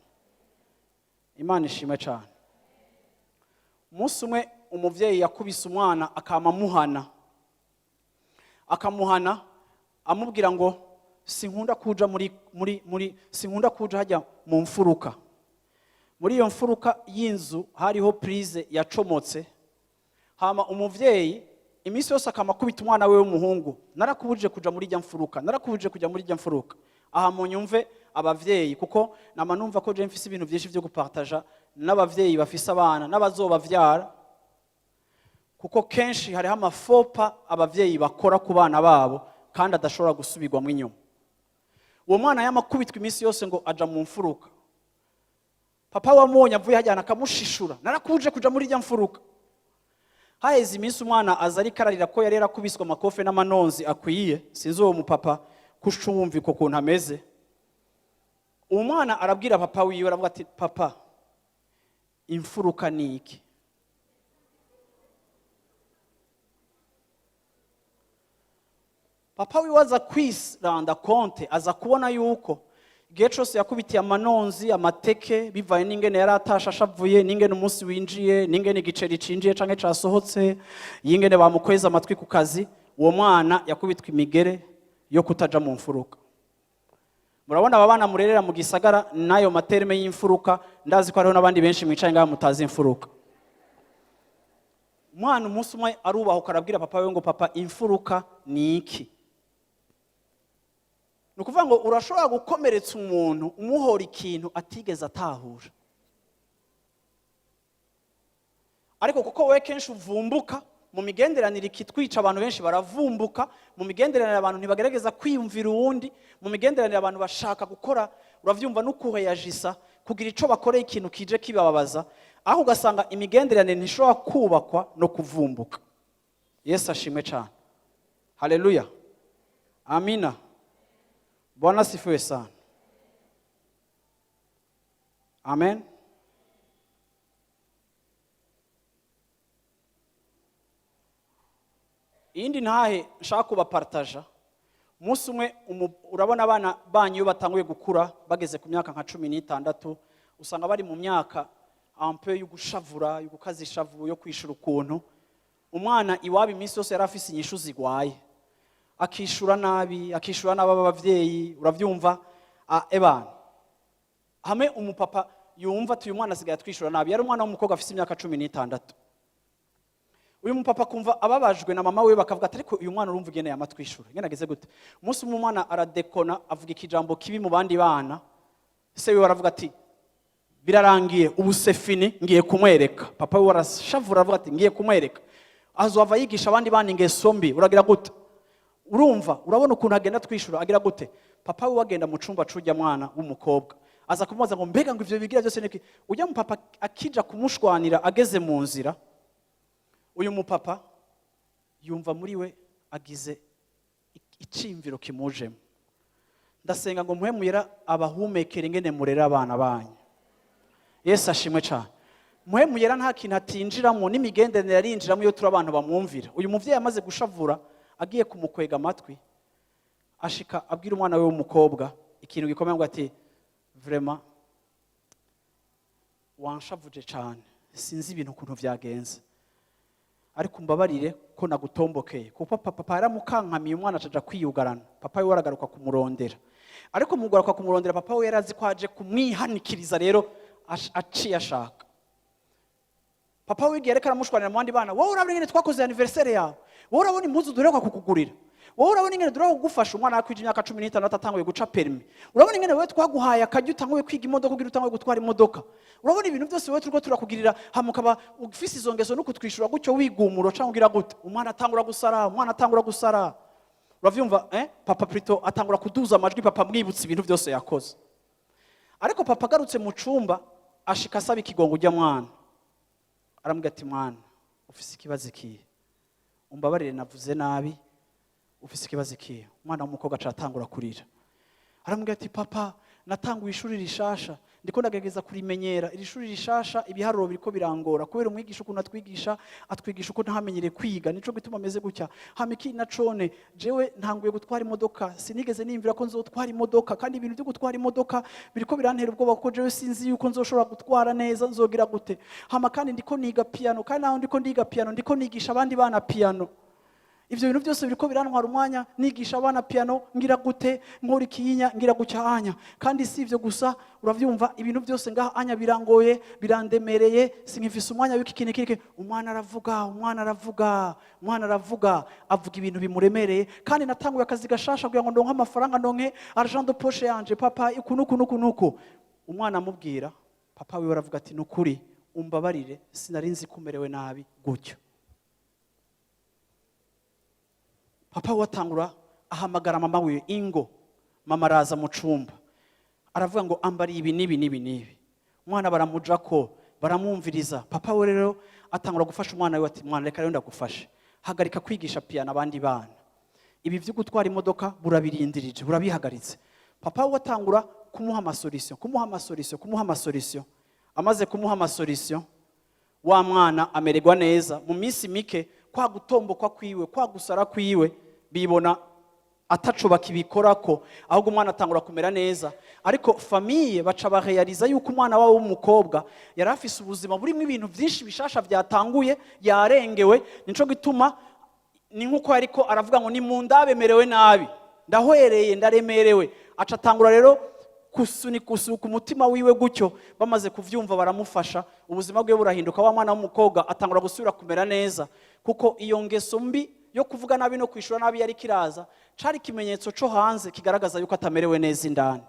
Imana ishimwe cyane. Umunsi umwe umuvyeyi yakubise umwana, akama amuhana, akamuhana amubwira ngo: "Sinkunda kuja muri sinkunda kuja hajya mu mfuruka." Muri iyo mfuruka y'inzu hariho prise yacomotse. Hama umuvyeyi iminsi yose akama akubita umwana we w'umuhungu: "Narakubujije kuja muri ijya mfuruka, narakubujije kuja muri ijya mfuruka." Aha munyumve abavyeyi, kuko nama numva ko je mfise ibintu byinshi byo gupartaja n'abavyeyi bafise abana n'abazobavyara, kuko kenshi hariho ama faux pas abavyeyi bakora ku bana babo kandi adashobora gusubirwamo inyuma. Uwo mwana yamakubitwa iminsi yose ngo aja mu mfuruka. Papa wamubonye avuye hajyana akamushishura: "Narakuje kuja muri ijya mfuruka." Haheze iminsi, umwana aza ariko ararira ko yari yarakubiswe amakofe n'amanonzi akwiye. Sinzi uwo mupapa kucumva ukuntu ameze. Uwo mwana arabwira papa wiwe, aravuga ati: "Papa, imfuruka ni iki?" Papa wiwe aza kwiranda compte, aza kubona yuko igihe cyose yakubitiye amanonzi, amateke, bivaye n'ingene yari atashe ashavuye, n'ingene umunsi winjiye, n'ingene igiceri cinjiye canke casohotse, y'ingene bamukweza amatwi ku kazi, uwo mwana yakubitwa imigere yo kutaja mu mfuruka. Murabona aba bana murerera mu gisagara n'ayo ma termes y'imfuruka. Ndazi ko hariho n'abandi benshi mwicaye ngaha mutazi imfuruka. Umwana umunsi umwe arubahuka, arabwira papa we ngo: "Papa, imfuruka ni iki?" Ni ukuvuga ngo urashobora gukomeretsa umuntu umuhora ikintu atigeze atahura, ariko kuko wowe kenshi uvumbuka mu migenderanire. Ikitwica, abantu benshi baravumbuka mu migenderanire. Abantu ntibagerageza kwiyumvira uwundi mu migenderanire. Abantu bashaka gukora, uravyumva, no kuheyajisa kugira ico bakoreye ikintu kije kibababaza, aho ugasanga imigenderanire ntishobora kubakwa no kuvumbuka. Yesu ashimwe cyane. Haleluya, amina. Bwana asifiwe sana. Amen. Iyindi ntahe nshaka kubapartaja: umunsi umwe urabona abana banyu iyo batanguye gukura, bageze ku myaka nka 16, usanga bari mu myaka un peu yo gushavura, yo gukaza ishavu, yo kwishura. Ukuntu umwana iwabo iminsi yose yari afise inyishu zigwaye, akishura nabi, akishura nabi abavyeyi, uravyumva, ebana hamwe umupapa yumva ati: "Uyu mwana asigaye atwishura nabi." Yari umwana w'umukobwa afise imyaka 16. Uyu mupapa akumva ababajwe na mama we, bakavuga ati: "Ariko uyu mwana urumva ingene yamatwishura, ingene ageze gute?" Umunsi umwe umwana aradekona, avuga ikijambo kibi mu bandi bana. Se wiwe aravuga ati: "Birarangiye ubu, c'est fini, ngiye kumwereka." Papa we arashavura, aravuga ati: "Ngiye kumwereka, azova yigisha abandi bana ingeso mbi." Uragira gute? Urumva, urabona ukuntu agenda twishura, agira gute? Papa we agenda mu cumba c'urya mwana w'umukobwa, aza kumubaza ngo: "Mbega ngo ivyo bigira byose niki?" Ujya mu papa akija kumushwanira, ageze mu nzira, uyu mupapa yumva muri we agize iciyumviro kimujemo. Ndasenga ngo muhe muyera abahumekere ingene murera abana banyu. Yesu ashimwe cyane. Muhe muyera nta kintu atinjiramo, n'imigenderanire arinjiramo iyo turi abantu bamwumvira. Uyu muvyeyi amaze gushavura, agiye kumukwega amatwi, ashika abwira umwana we w'umukobwa ikintu gikomeye, ngo ati: "Vraiment wanshavuje cyane, sinzi ibintu ukuntu vyagenze, ariko umbabarire ko nagutombokeye." Kuko papa yaramukankamiye, umwana acaja kwiyugarana. Papa we aragaruka kumurondera, ariko mu kugaruka kumurondera, papa we yari azi ko aje kumwihanikiriza. Rero aciye ashaka papa we igihe ariko aramushwanira mu bandi bana: "Wowe urabona ingene twakoze anniversaire yawe? Wowe urabona impuzu duheruka kukugurira? Wowe urabona ingene duheruka kugufasha?" Umwana yakwije imyaka 16, atanguye guca permis. "Urabona ingene wowe twaguhaye akaryo, utanguye kwiga imodoka, kugira utanguye gutwara imodoka? Urabona ibintu byose wowe turiko turakugirira, hama ukaba ufise izo ngeso no kutwishura gutyo, wigumura cyangwa ugira gute?" Umwana atangura gusara, umwana atangura gusara, uravyumva, eh? Papa plutôt atangura kuduza amajwi, papa mwibutsa ibintu byose yakoze. Ariko papa agarutse mu cumba, ashika asaba ikigongo ujya mwana, aramubwira ati: "Mwana, ufise ikibazo ikihe? Umbabarire, navuze nabi. Ufise ikibazo ikihe?" Umwana w'umukobwa aca atangura kurira, aramubwira ati: "Papa, natanguye ishuri rishasha, ndiko ndagerageza kurimenyera iri shuri rishasha. Ibiharuro biriko birangora kubera umwigisha ukuntu atwigisha, atwigisha uko ntamenyereye kwiga, nico gituma ameze gutya. Hama ikindi nacone, jewe ntanguye gutwara imodoka, sinigeze nimvira ko nzotwara imodoka, kandi ibintu byo gutwara imodoka biriko birantera ubwoba, kuko jewe sinzi yuko nzoshobora gutwara neza, nzogira gute. Hama kandi ndiko niga piano, kandi naho ndiko ndiga piano, ndiko nigisha abandi bana piano. Ivyo bintu byose biriko birantwara umwanya, nigisha abana piano, ngira gute, nkora ikiyinya, ngira gutya anya. Kandi si ivyo gusa, uravyumva, ibintu byose ngaha anya birangoye, birandemereye, sinkifise umwanya w'iki kintu iki." Umwana aravuga, umwana aravuga, umwana aravuga, avuga ibintu bimuremereye. "Kandi natanguye akazi gashasha kugira ngo ndonke amafaranga, ndonke argent de poche yanje, papa, uku nuku nuku nuku." Umwana amubwira, papa wiwe aravuga ati: "Nukuri umbabarire, sinari nzi ko umerewe nabi gutyo." Papa we atangura ahamagara mama wiwe: "Ingo." Mama araza mu cumba, aravuga ngo: "Ambariye ibi n'ibi n'ibi n'ibi." Umwana baramuja ko baramwumviriza. Papa we rero atangura gufasha umwana we, ati: "Mwana, reka rero ndagufashe. Hagarika kwigisha piyano abandi bana. Ibi byo gutwara imodoka burabirindirije, burabihagaritse." Papa we atangura kumuha ama solutions, kumuha ama solutions, kumuha ama solutions. Amaze kumuha ama solutions, wa mwana amererwa neza. Mu minsi mike, kwa gutomboka kwiwe, kwa gusara kwiwe, bibona ataco bakibikorako, ahubwo umwana atangura kumera neza. Ariko famille baca bareyariza yuko umwana wabo w'umukobwa yari afise ubuzima burimo ibintu byinshi bishasha byatanguye, yarengewe. Nico gituma ni nkuko ariko aravuga ngo: "Ni mu ndabemerewe nabi, ndahwereye, ndaremerewe." Aca atangura rero kusunika usuka umutima wiwe gutyo. Bamaze kuvyumva, baramufasha, ubuzima bwe burahinduka. Wa mwana w'umukobwa atangura gusubira kumera neza, kuko iyo ngeso mbi yo kuvuga nabi no kwishura nabi yari kiraza, cari ikimenyetso co hanze kigaragaza yuko atamerewe neza indani.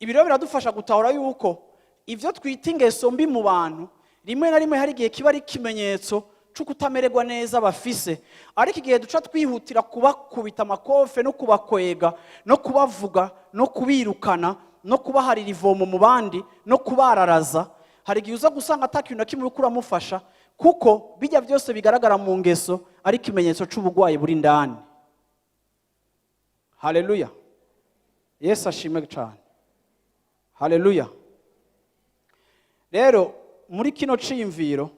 Ibi rero biradufasha gutahura yuko ivyo twita ingeso mbi mu bantu, rimwe na rimwe hari igihe kiba ari ikimenyetso cyo kutamererwa neza bafise. Ariko igihe duca twihutira kubakubita amakofe no kubakwega no kubavuga no kubirukana no kubaharira ivomo mu bandi no kubararaza, hari igihe uza gusanga ata kintu na kimwe uriko uramufasha, kuko bijya byose bigaragara mu ngeso ari ikimenyetso c'uburwayi buri indani. Haleluya! Yesu ashimwe cyane. Haleluya! Rero muri kino ciyumviro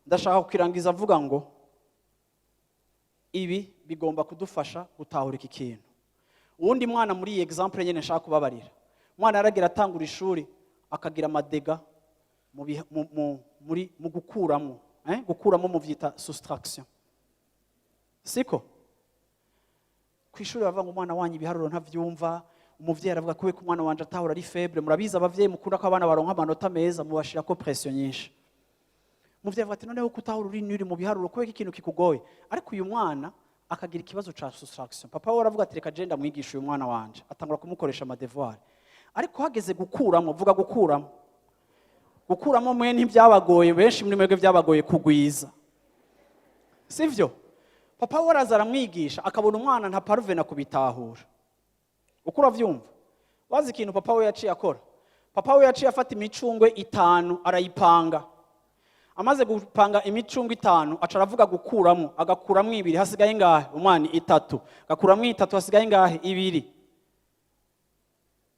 ndashaka kukirangiza avuga ngo ibi bigomba kudufasha gutahura iki kintu. Uwundi mwana muri iyi exemple nyene nshaka kubabarira, umwana yaragira atangura ishuri, akagira ama dégâts mu biha- mu- mu- muri mu gukuramo, gukuramo muvyita soustraction, siko? Ku ishuri bavuga ngo umwana wanyu ibiharuro ntavyumva. Umuvyeyi aravuga ko umwana wanje atahura, ari faible. Murabizi, abavyeyi mukunda ko abana baronka amanota meza, mubashirako pression nyinshi. Umuvyeyi avuga ati: "Noneho ko utahura, uri nuri mu biharuro, kubera ko ikintu kikugoye?" Ariko uyu mwana akagira ikibazo ca soustraction. Papa we aravuga ati: "Reka je ndamwigisha uyu mwana wanje." Atangura kumukoresha ama devoirs, ariko hageze gukuramo, vuga gukuramo. Gukuramo mwe ntibyabagoye, benshi muri mwebwe byabagoye kugwiza, sivyo? Papa we araza aramwigisha, akabona umwana ntaparvena kubitahura. Uko uravyumva? Wazi ikintu papa we yaciye akora? Papa we yaciye afata imicungwe itanu, arayipanga. Amaze gupanga imicungwe itanu, aca aravuga gukuramo, agakuramo ibiri. Hasigaye ingahe? Umwana: "Itatu." Agakuramo itatu, hasigaye ingahe? Ibiri.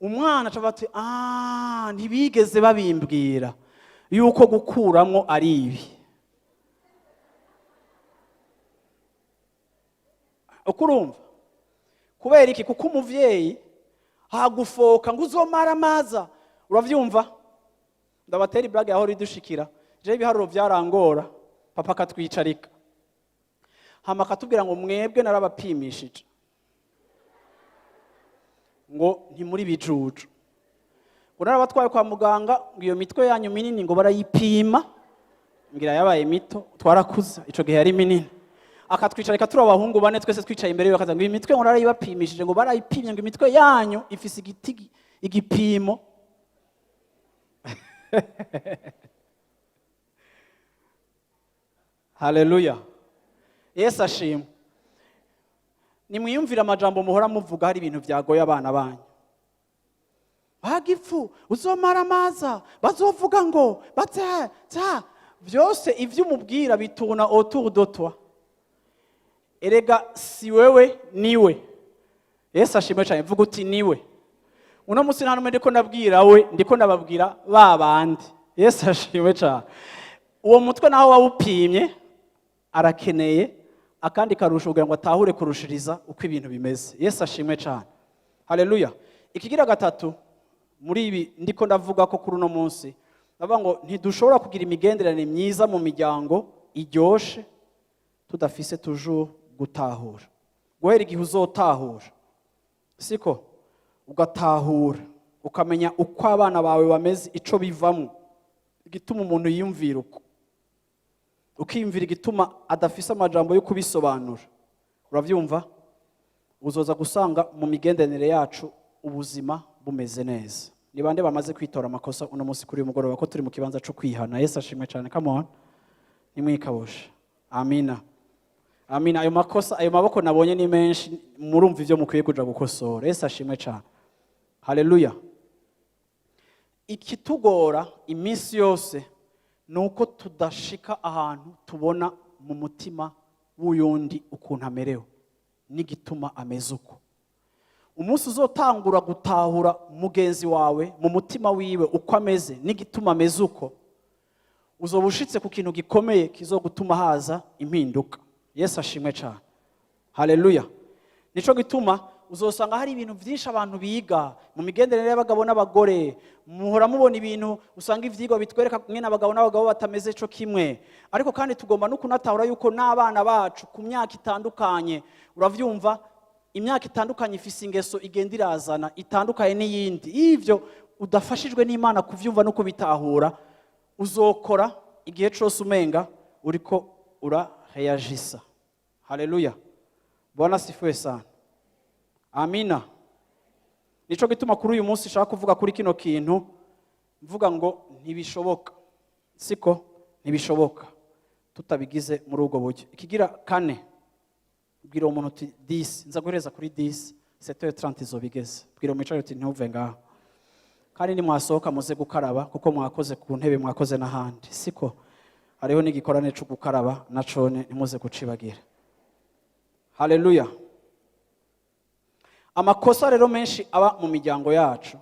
Umwana aca avuga ati: "Ah, ntibigeze babimbwira yuko gukuramo ari ibi." Uko urumva? Kubera iki? Kuko umuvyeyi hagufoka ngo uzomara amaza. Uravyumva? Ndabatera iblague yahora idushikira. Je ibiharuro vyarangora, papa akatwicarika, hama akatubwira ngo: "Mwebwe narabapimishije, ngo ntimuri bijuju, ngo narabatwaye kwa muganga, ngo iyo mitwe yanyu minini ngo barayipima, ngira yabaye mito, twarakuze, ico gihe yari minini." Akatwicarika turi abahungu bane, twese twicaye imbere yiwe, akaza ngo: "Iyi mitwe ngo narayibapimishije, ngo barayipimye, ngo imitwe yanyu ifise igiti igipimo." Haleluya! Yesu ashimwe. Nimwiyumvire amajambo muhora muvuga hari ibintu byagoye abana banyu: "Bagipfu uzomara amaza, bazovuga ngo batse ta." Byose ivyo umubwira bitourna autour de toi. Erega si wewe, niwe. Yesu ashimwe cyane. Vuga uti: "Niwe." Uno munsi nta numwe ndiko ndabwira we, ndiko ndababwira ba bandi. Yesu ashimwe cyane. Uwo mutwe naho wawupimye, arakeneye akandi karusho kugira ngo atahure kurushiriza uko ibintu bimeze. Yesu ashimwe cyane. Haleluya! Ikigira gatatu muri ibi ndiko ndavuga ko kuri uno munsi, ndavuga ngo ntidushobora kugira imigenderanire myiza mu miryango iryoshe tudafise toujours gutahura. Guhera igihe uzotahura, siko? Ugatahura, ukamenya uko abana bawe bameze, ico bivamo, igituma umuntu yiyumvira uko, ukiyumvira igituma adafise amajambo yo kubisobanura, uravyumva? Uzoza gusanga mu migenderanire yacu ubuzima bumeze neza. Ni bande bamaze kwitora amakosa uno munsi kuri uyu mugoroba, ko turi mu kibanza cyo kwihana? Yesu ashimwe cyane. Come on, nimwikabushe. Amina, amina. Ayo makosa, ayo maboko nabonye ni menshi, murumva ivyo mukwiye kuja gukosora. Yesu ashimwe cyane. Haleluya! Ikitugora iminsi yose ni uko tudashika ahantu tubona mu mutima w'uyundi ukuntu amerewe n'igituma ameze uko. Umunsi uzotangura gutahura mugenzi wawe mu mutima wiwe uko ameze n'igituma ameze uko, uzoba ushitse ku kintu gikomeye kizogutuma haza impinduka. Yesu ashimwe cyane. Haleluya! Nico gituma uzosanga hari ibintu byinshi abantu biga mu migenderanire y'abagabo n'abagore. Muhora mubona ibintu, usanga ivyigwa bitwereka mwene abagabo n'abagabo batameze co kimwe. Ariko kandi tugomba no kunatahura yuko n'abana bacu ku myaka itandukanye, uravyumva? Imyaka itandukanye ifise ingeso igenda irazana itandukanye n'iyindi. Ivyo udafashijwe n'Imana kuvyumva no kubitahura, uzokora igihe cose umenga uriko urareyagisa. Haleluya, Bwana asifiwe sana, amina. Nico gituma kuri uyu munsi nshaka kuvuga kuri kino kintu, mvuga ngo ntibishoboka, siko? Ntibishoboka tutabigize muri ubwo buryo. Ikigira kane, bwira uwo muntu uti 10, nza guhereza kuri 10, 7h30 izobigeze. Bwira umwicaye uti ntuve ngaho, kandi nimwasohoka muze gukaraba, kuko mwakoze ku ntebe, mwakoze n'ahandi, siko? Hariho n'igikorane cyo gukaraba nacone, ntimuze gucibagira. Haleluya. Amakosa rero menshi aba mu miryango yacu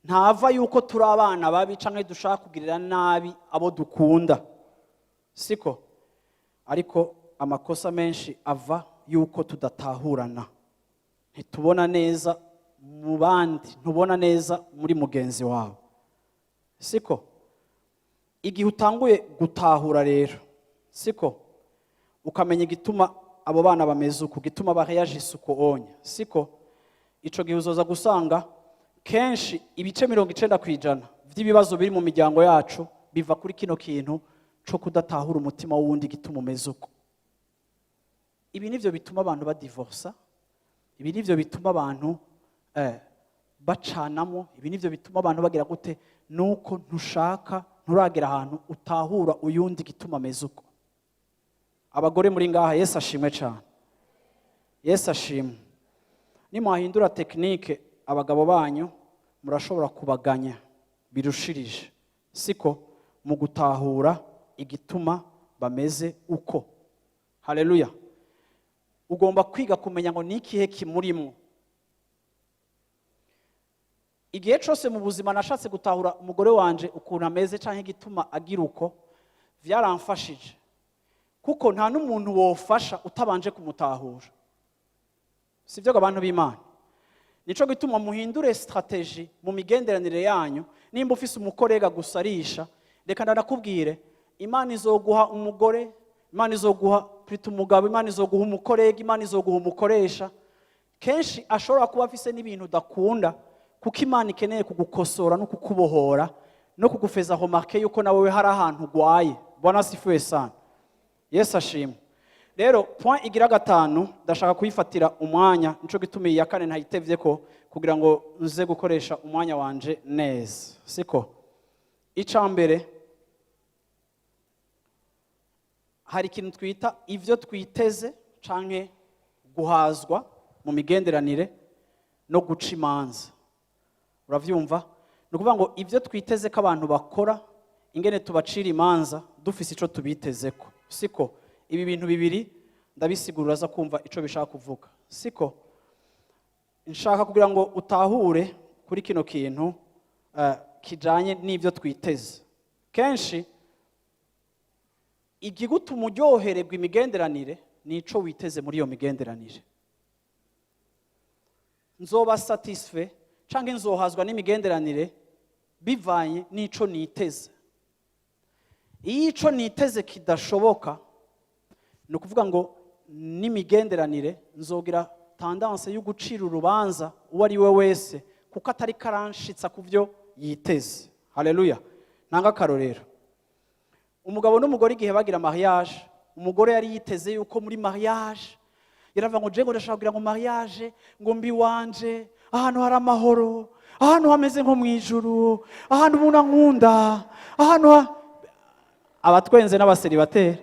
ntava yuko turi abana babi canke dushaka kugirira nabi abo dukunda, siko? Ariko amakosa menshi ava yuko tudatahurana, ntitubona neza mu bandi, ntubona neza muri mugenzi wawe, siko? Igihe utanguye gutahura rero, siko, ukamenya igituma abo bana bameze uku, gituma bareyagisa uko onya, siko, ico gihe uzoza gusanga kenshi ibice 90% by'ibibazo biri mu miryango yacu biva kuri kino kintu co kudatahura umutima w'uwundi, igituma umeze uko. Ibi nivyo bituma abantu badivorsa, ibi nivyo bituma abantu bacanamo, ibi nivyo bituma abantu bagira gute? Nuko ntushaka, nturagera ahantu utahura uyundi gituma ameze uko. Abagore muri ngaha, Yesu ashimwe cyane, Yesu ashimwe. Nimwahindura technique, abagabo banyu murashobora kubaganya birushirije, siko, mu gutahura igituma bameze uko. Haleluya. Ugomba kwiga kumenya ngo ni ikihe kimurimo. Igihe cyose mu buzima nashatse gutahura umugore wanje ukuntu ameze cyangwa igituma agira uko, byaramfashije, kuko nta n'umuntu wofasha utabanje kumutahura. Si byo, abantu b'Imana? Nico gituma muhindure stratégie mu migenderanire yanyu. Nimba ufise umu collègue gusarisha, reka ndakubwire, Imana izoguha umugore, Imana izoguha plutôt umugabo, Imana izoguha umu collègue, Imana izoguha umukoresha. Kenshi ashobora kuba afise n'ibintu udakunda, kuko Imana ikeneye kugukosora no kukubohora no kugufeza remarquer yuko nawe hari ahantu ugwaye. Bwana asifiwe sana, Yesu ashimwe. Rero point igira gatanu ndashaka kuyifatira umwanya, nico gituma iyi ya kane ntayitevye ko, kugira ngo nze gukoresha umwanya wanje neza, siko? Ica mbere, hari ikintu twita ivyo twiteze canke guhazwa mu migenderanire no guca imanza. Uravyumva? Ni ukuvuga ngo ibyo twiteze ko abantu bakora, ingene tubacira imanza dufise ico tubitezeko, siko? Ibi bintu bibiri ndabisigurira, aza kumva ico bishaka kuvuga, siko? Nshaka kugira ngo utahure kuri kino kintu kijanye n'ibyo twiteze. Kenshi igigutuma uryohererwa imigenderanire ni ico witeze muri iyo migenderanire. Nzoba satisfait canke nzohazwa n'imigenderanire bivanye n'ico niteze. Iyo ico niteze kidashoboka, ni ukuvuga ngo n'imigenderanire nzogira tendance yo gucira urubanza uwo ari we wese, kuko atari karanshitsa ku byo yiteze. Haleluya. Ntanga akarorero: umugabo n'umugore igihe bagira mariage, umugore yari yiteze yuko muri mariage, yaravuga ngo jengo ndashaka kugira ngo mariage ngo mbi wanje ahantu hari amahoro, ahantu hameze nko mu ijuru, ahantu umuntu ankunda, ahantu abatwenze n'aba célibataires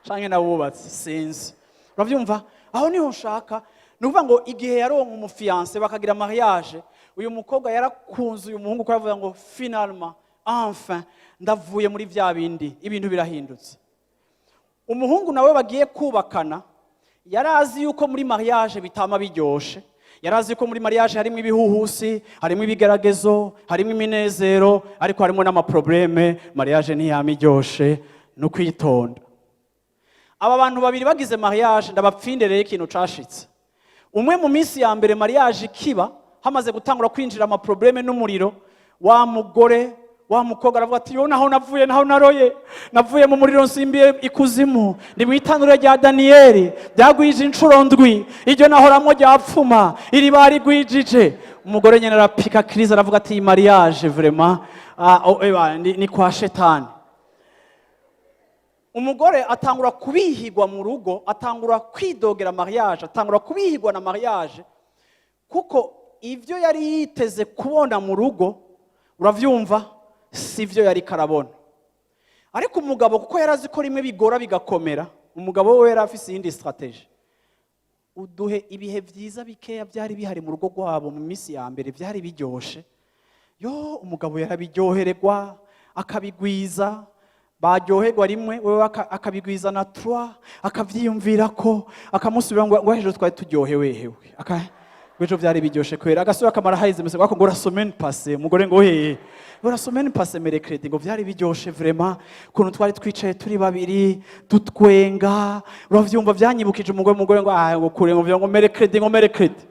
canke n'abubatsi, sinzi, uravyumva? Aho niho nshaka. Ni ukuvuga ngo igihe yaronka umu fiancé bakagira mariage, uyu mukobwa yarakunze uyu muhungu, ko yavuga ngo finalement, enfin, ndavuye muri vya bindi, ibintu birahindutse. Umuhungu nawe bagiye kubakana yari azi yuko muri mariage bitama biryoshe, yari azi ko muri mariage harimo ibihuhusi, harimo ibigeragezo, harimo iminezero, ariko harimo n'ama problèmes. Mariage ntiyama iryoshe, no kwitonda. Aba bantu babiri bagize mariage, ndabapfindereye ikintu cashitse. Umwe mu minsi ya mbere mariage ikiba, hamaze gutangura kwinjira ama problèmes n'umuriro, wa mugore Wa mukobwa aravuga ati: "Yo, naho navuye, naho naroye, navuye mu muriro nsimbiye ikuzimu, ni mu itanura rya Daniyeli, byagwije inshuro ndwi iryo nahoramwo ryapfuma, iri barigwijije." Umugore nyene arapika crise, aravuga ati: "Iyi mariage vraiment, ah, oh, eba, ni kwa shetani." Umugore atangura kubihigwa mu rugo, atangura kwidogera mariage, atangura kubihigwa na mariage, kuko ivyo yari yiteze kubona mu rugo, uravyumva, si byo yari karabona. Ariko umugabo, kuko yari azi ko rimwe bigora bigakomera, umugabo we yari afise iyindi stratégie. Uduhe ibihe byiza bikeya byari bihari mu rugo rwabo mu minsi ya mbere byari biryoshe. Yo, umugabo yarabiryohererwa, akabigwiza. Baryoherwa rimwe, wewe akabigwiza na trois, akavyiyumvira ko akamusubira ngo ejo twari turyohewe hewe, ngo ejo byari biryoshe kwera. Agasubira akamara haheze iminsi ngo la semaine passée, umugore ngo hehe, ngo la semaine passée mercredi, ngo byari biryoshe vraiment, ukuntu twari twicaye turi babiri dutwenga, uravyumva, byanyibukije umugore. Umugore ngo ah, ngo kure, ngo ngo mercredi, ngo mercredi.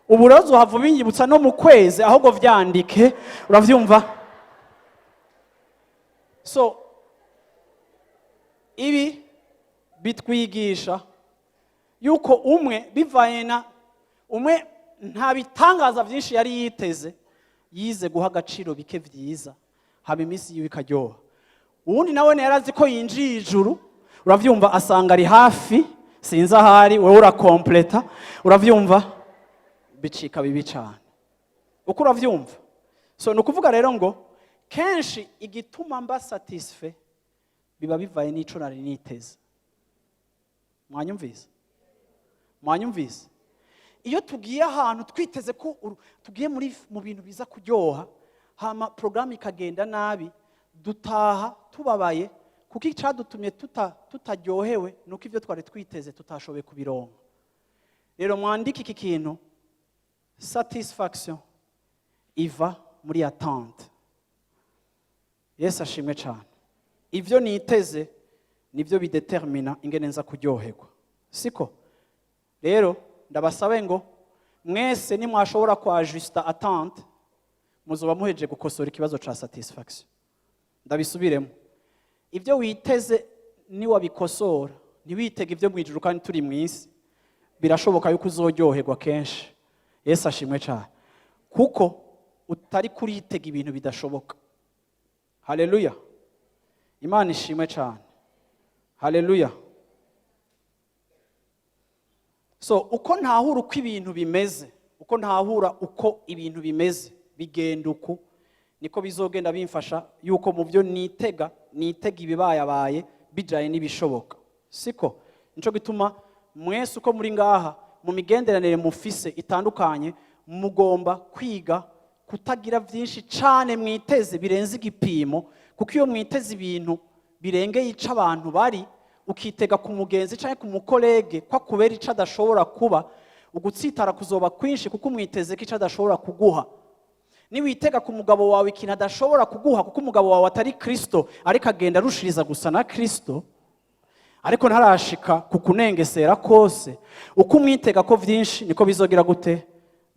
Ubu rero uzohava ubinyibutsa no mu kwezi, ahubwo vyandike, uravyumva. So ibi bitwigisha yuko umwe bivanye na umwe nta bitangaza byinshi yari yiteze, yize guha agaciro bike byiza, haba iminsi yiwe ikaryoha. Uwundi nawe yari azi ko yinjiye ijuru, uravyumva, asanga ari hafi, sinzi ahari, wowe urakompleta, uravyumva, bicika bibi cyane uko uravyumva. So ni ukuvuga rero ngo kenshi igituma mba satisfait biba bivaye n'ico nari niteze. Mwanyumvise? Mwanyumvise? Iyo tugiye ahantu twiteze ko tugiye muri mu bintu biza kuryoha, hama porogaramu ikagenda nabi, dutaha tubabaye, kuko icyadutumye tutaryohewe ni uko ibyo twari twiteze tutashoboye kubironka. Rero mwandike iki kintu: satisfaction iva muri attente. Yesu ashimwe cyane. Ibyo niteze nibyo bidetermina ingene nza kuryoherwa, siko? Rero ndabasabe ngo mwese nimwashobora kwajusta attente, muzoba muhejeje gukosora ikibazo ca satisfaction. Ndabisubiremo: ibyo witeze niwabikosora, ntiwitege ibyo mu ijuru kandi turi mu isi, birashoboka yuko uzoryoherwa kenshi. Yesu ashimwe cyane, kuko utari kuritega ibintu bidashoboka. Haleluya, Imana ishimwe cyane, haleluya. So uko ntahura uko ibintu bimeze, uko ntahura uko ibintu bimeze bigenda, uku niko bizogenda bimfasha yuko mu byo nitega, nitega ibibayabaye bijanye n'ibishoboka, siko? Nico gituma mwese uko muri ngaha, mu migenderanire mufise itandukanye, mugomba kwiga kutagira byinshi cane mwiteze birenze igipimo, kuko iyo mwiteze ibintu birengeye ico abantu bari, ukitega ku mugenzi canke ku mu collègue ko akubera ico adashobora kuba, ugutsitara kuzoba kwinshi, kuko umwiteze ko ico adashobora kuguha. Niwitega ku mugabo wawe ikintu adashobora kuguha, kuko umugabo wawe atari Kristo, ariko agenda arushiriza gusa na Kristo, ariko ntarashika ku kunengesera kose, uko umwitega ko vyinshi niko bizogira gute?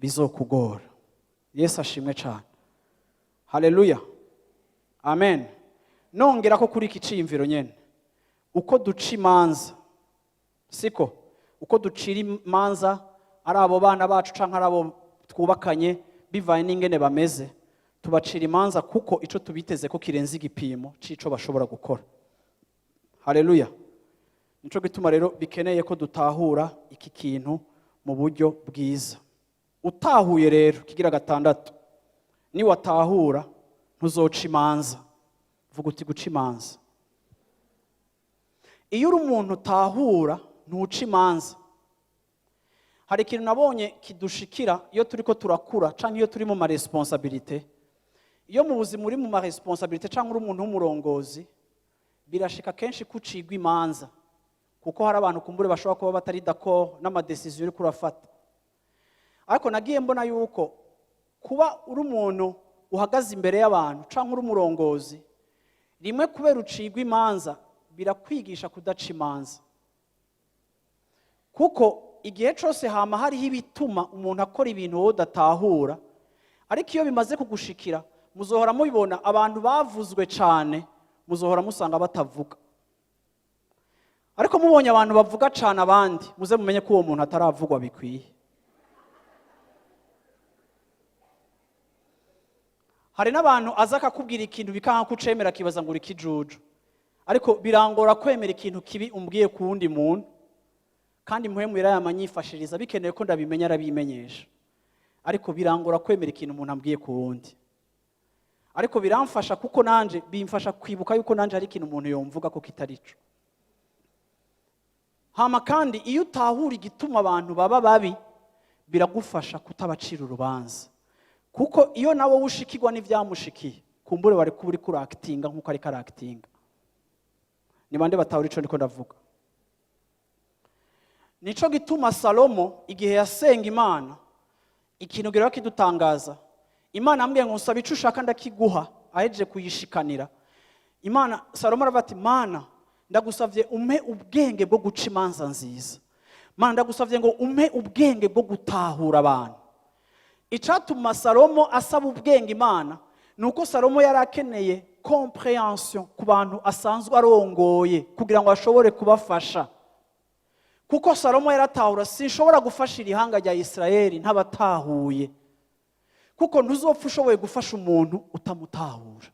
Bizokugora. Yesu ashimwe cyane, haleluya, amen. Nongera ko kuri iki ciyumviro nyene, uko duca imanza, siko? Uko ducira imanza, ari abo bana bacu canke ari abo twubakanye, bivanye n'ingene bameze, tubacira imanza kuko ico tubiteze ko kirenze igipimo c'ico bashobora gukora. Haleluya. Nico gituma rero bikeneye ko dutahura iki kintu mu buryo bwiza. Utahuye rero kigira gatandatu, niwatahura ntuzoca imanza. Vuga uti: "Guca imanza." Iyo uri umuntu utahura, ntuca imanza. Hari ikintu nabonye kidushikira iyo turiko turakura canke iyo turi mu ma responsabilités. Iyo mu buzima uri mu ma responsabilités canke uri umuntu w'umurongozi, birashika kenshi ko ucigwa imanza, kuko hari abantu kumbure bashobora kuba batari d'accord n'ama décisions uriko urafata. Ariko nagiye mbona yuko kuba uri umuntu uhagaze imbere y'abantu canke uri umurongozi, rimwe kubera ucigwa imanza, birakwigisha kudaca imanza, kuko igihe cyose hama hariho ibituma umuntu akora ibintu wowe udatahura. Ariko iyo bimaze kugushikira, muzohora mubibona, abantu bavuzwe cyane muzohora musanga batavuga. Ariko mubonye abantu bavuga cyane abandi, muze mumenye ko uwo muntu ataravugwa bikwiye. Hari n'abantu aza akakubwira ikintu bikanka kucemera, akibaza ngo uri kijuju. Ariko birangora kwemera ikintu kibi umbwiye ku wundi muntu, kandi Mpwemu Yera yamanyifashiriza, bikenewe ko ndabimenya arabimenyesha. Ariko birangora kwemera ikintu umuntu ambwiye ku wundi. Ariko biramfasha kuko nanje bimfasha kwibuka yuko nanje hari ikintu umuntu yomvuga ko kitari cyo. Hama kandi iyo utahura igituma abantu baba babi, biragufasha kutabacira urubanza. Kuko iyo nawe ushikirwa n'ivyamushikiye, kumbure wari kuba uriko urakitinga nkuko ariko arakitinga. Ni bande batahura ico ndiko ndavuga? Nico gituma Salomo igihe yasenga Imana, ikintu gira kidutangaza. Imana ambwiye ngo nsaba ico ushaka ndakiguha, ahejeje kuyishikanira. Imana, Salomo aravuga ati, Mana, ndagusavye umpe ubwenge bwo guca imanza nziza. Mana, ndagusavye ngo umpe ubwenge bwo gutahura abantu. Icatuma Salomo asaba ubwenge Imana nuko Salomo yari akeneye comprehension ku bantu asanzwe arongoye kugira ngo ashobore kubafasha. Kuko Salomo yaratahura, sinshobora gufasha irihanga rya Isirayeli ntabatahuye. Kuko ntuzopfa ushoboye gufasha umuntu utamutahura.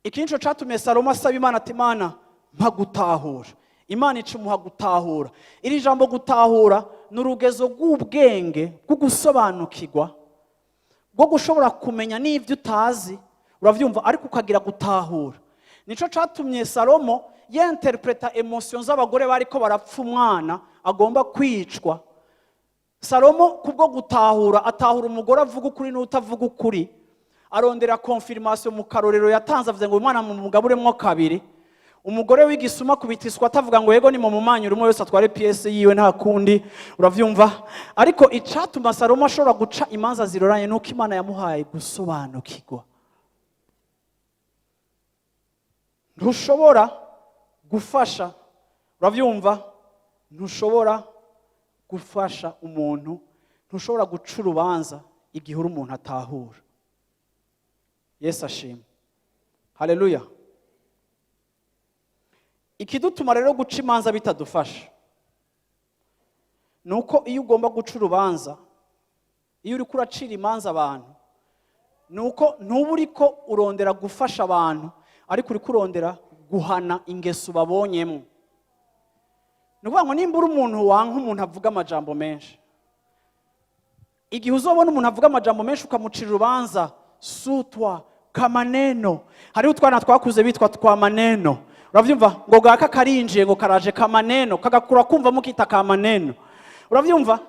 Ikintu catumye Salomo asaba Imana ati, Mana mpa gutahura. Imana ica umuha gutahura. Iri jambo gutahura ni urugezo rw'ubwenge bwo gusobanukirwa, bwo gushobora kumenya n'ibyo utazi, uravyumva, ariko ukagira gutahura. Nico catumye Salomo yinterpreta emotion z'abagore bariko barapfa umwana agomba kwicwa. Salomo kubwo gutahura, atahura umugore avuga ukuri n'utavuga ukuri, arondera confirmation mu karorero yatanze, avuze ngo umwana mumugaburemwo kabiri. Umugore w'igisuma kubitiswa atavuga ngo yego ni mu mumanyu, umwe wese atware pièce yiwe nta kundi, uravyumva. Ariko icatuma Salomo ashobora guca imanza ziroranye nuko Imana yamuhaye gusobanukirwa. Ntushobora gufasha, uravyumva, ntushobora gufasha umuntu, ntushobora guca urubanza igihe uri umuntu atahura. Yesu ashimwe. Haleluya. Ikidutuma rero guca imanza bitadufasha nuko iyo ugomba guca urubanza, iyo uriko uracira imanza abantu, nuko ntuba uriko urondera gufasha abantu, ariko uriko urondera guhana ingeso babonyemo. Ni ukuvuga ngo nimba uri umuntu wanka umuntu avuga amajambo menshi, igihe uzobona umuntu avuga amajambo menshi ukamucira urubanza, sutwa kamaneno. Hariho utwana twakuze bitwa twa maneno, uravyumva, ngo gaka karinjiye ngo karaje kamaneno, kagakura kumva mukita kamaneno, uravyumva.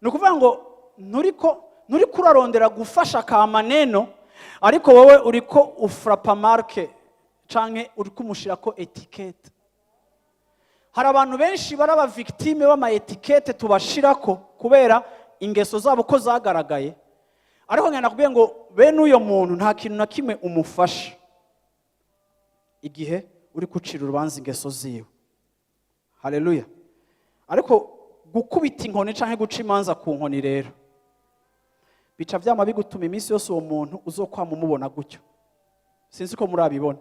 Ni ukuvuga ngo nturiko urarondera gufasha kamaneno, ariko wowe uriko ufrapa marque canke uriko umushirako étiquette. Hari abantu benshi bari aba victime b'ama étiquette tubashirako kubera ingeso zabo ko zagaragaye. Ariko ngenda nakubwiye ngo bene uyo muntu nta kintu na kimwe umufasha igihe uri gucira urubanza ingeso ziwe. Haleluya. Ariko gukubita inkoni canke guca imanza ku nkoni rero bica vyama bigutuma iminsi yose uwo muntu uzokwama umubona gutyo. Sinzi ko murabibona.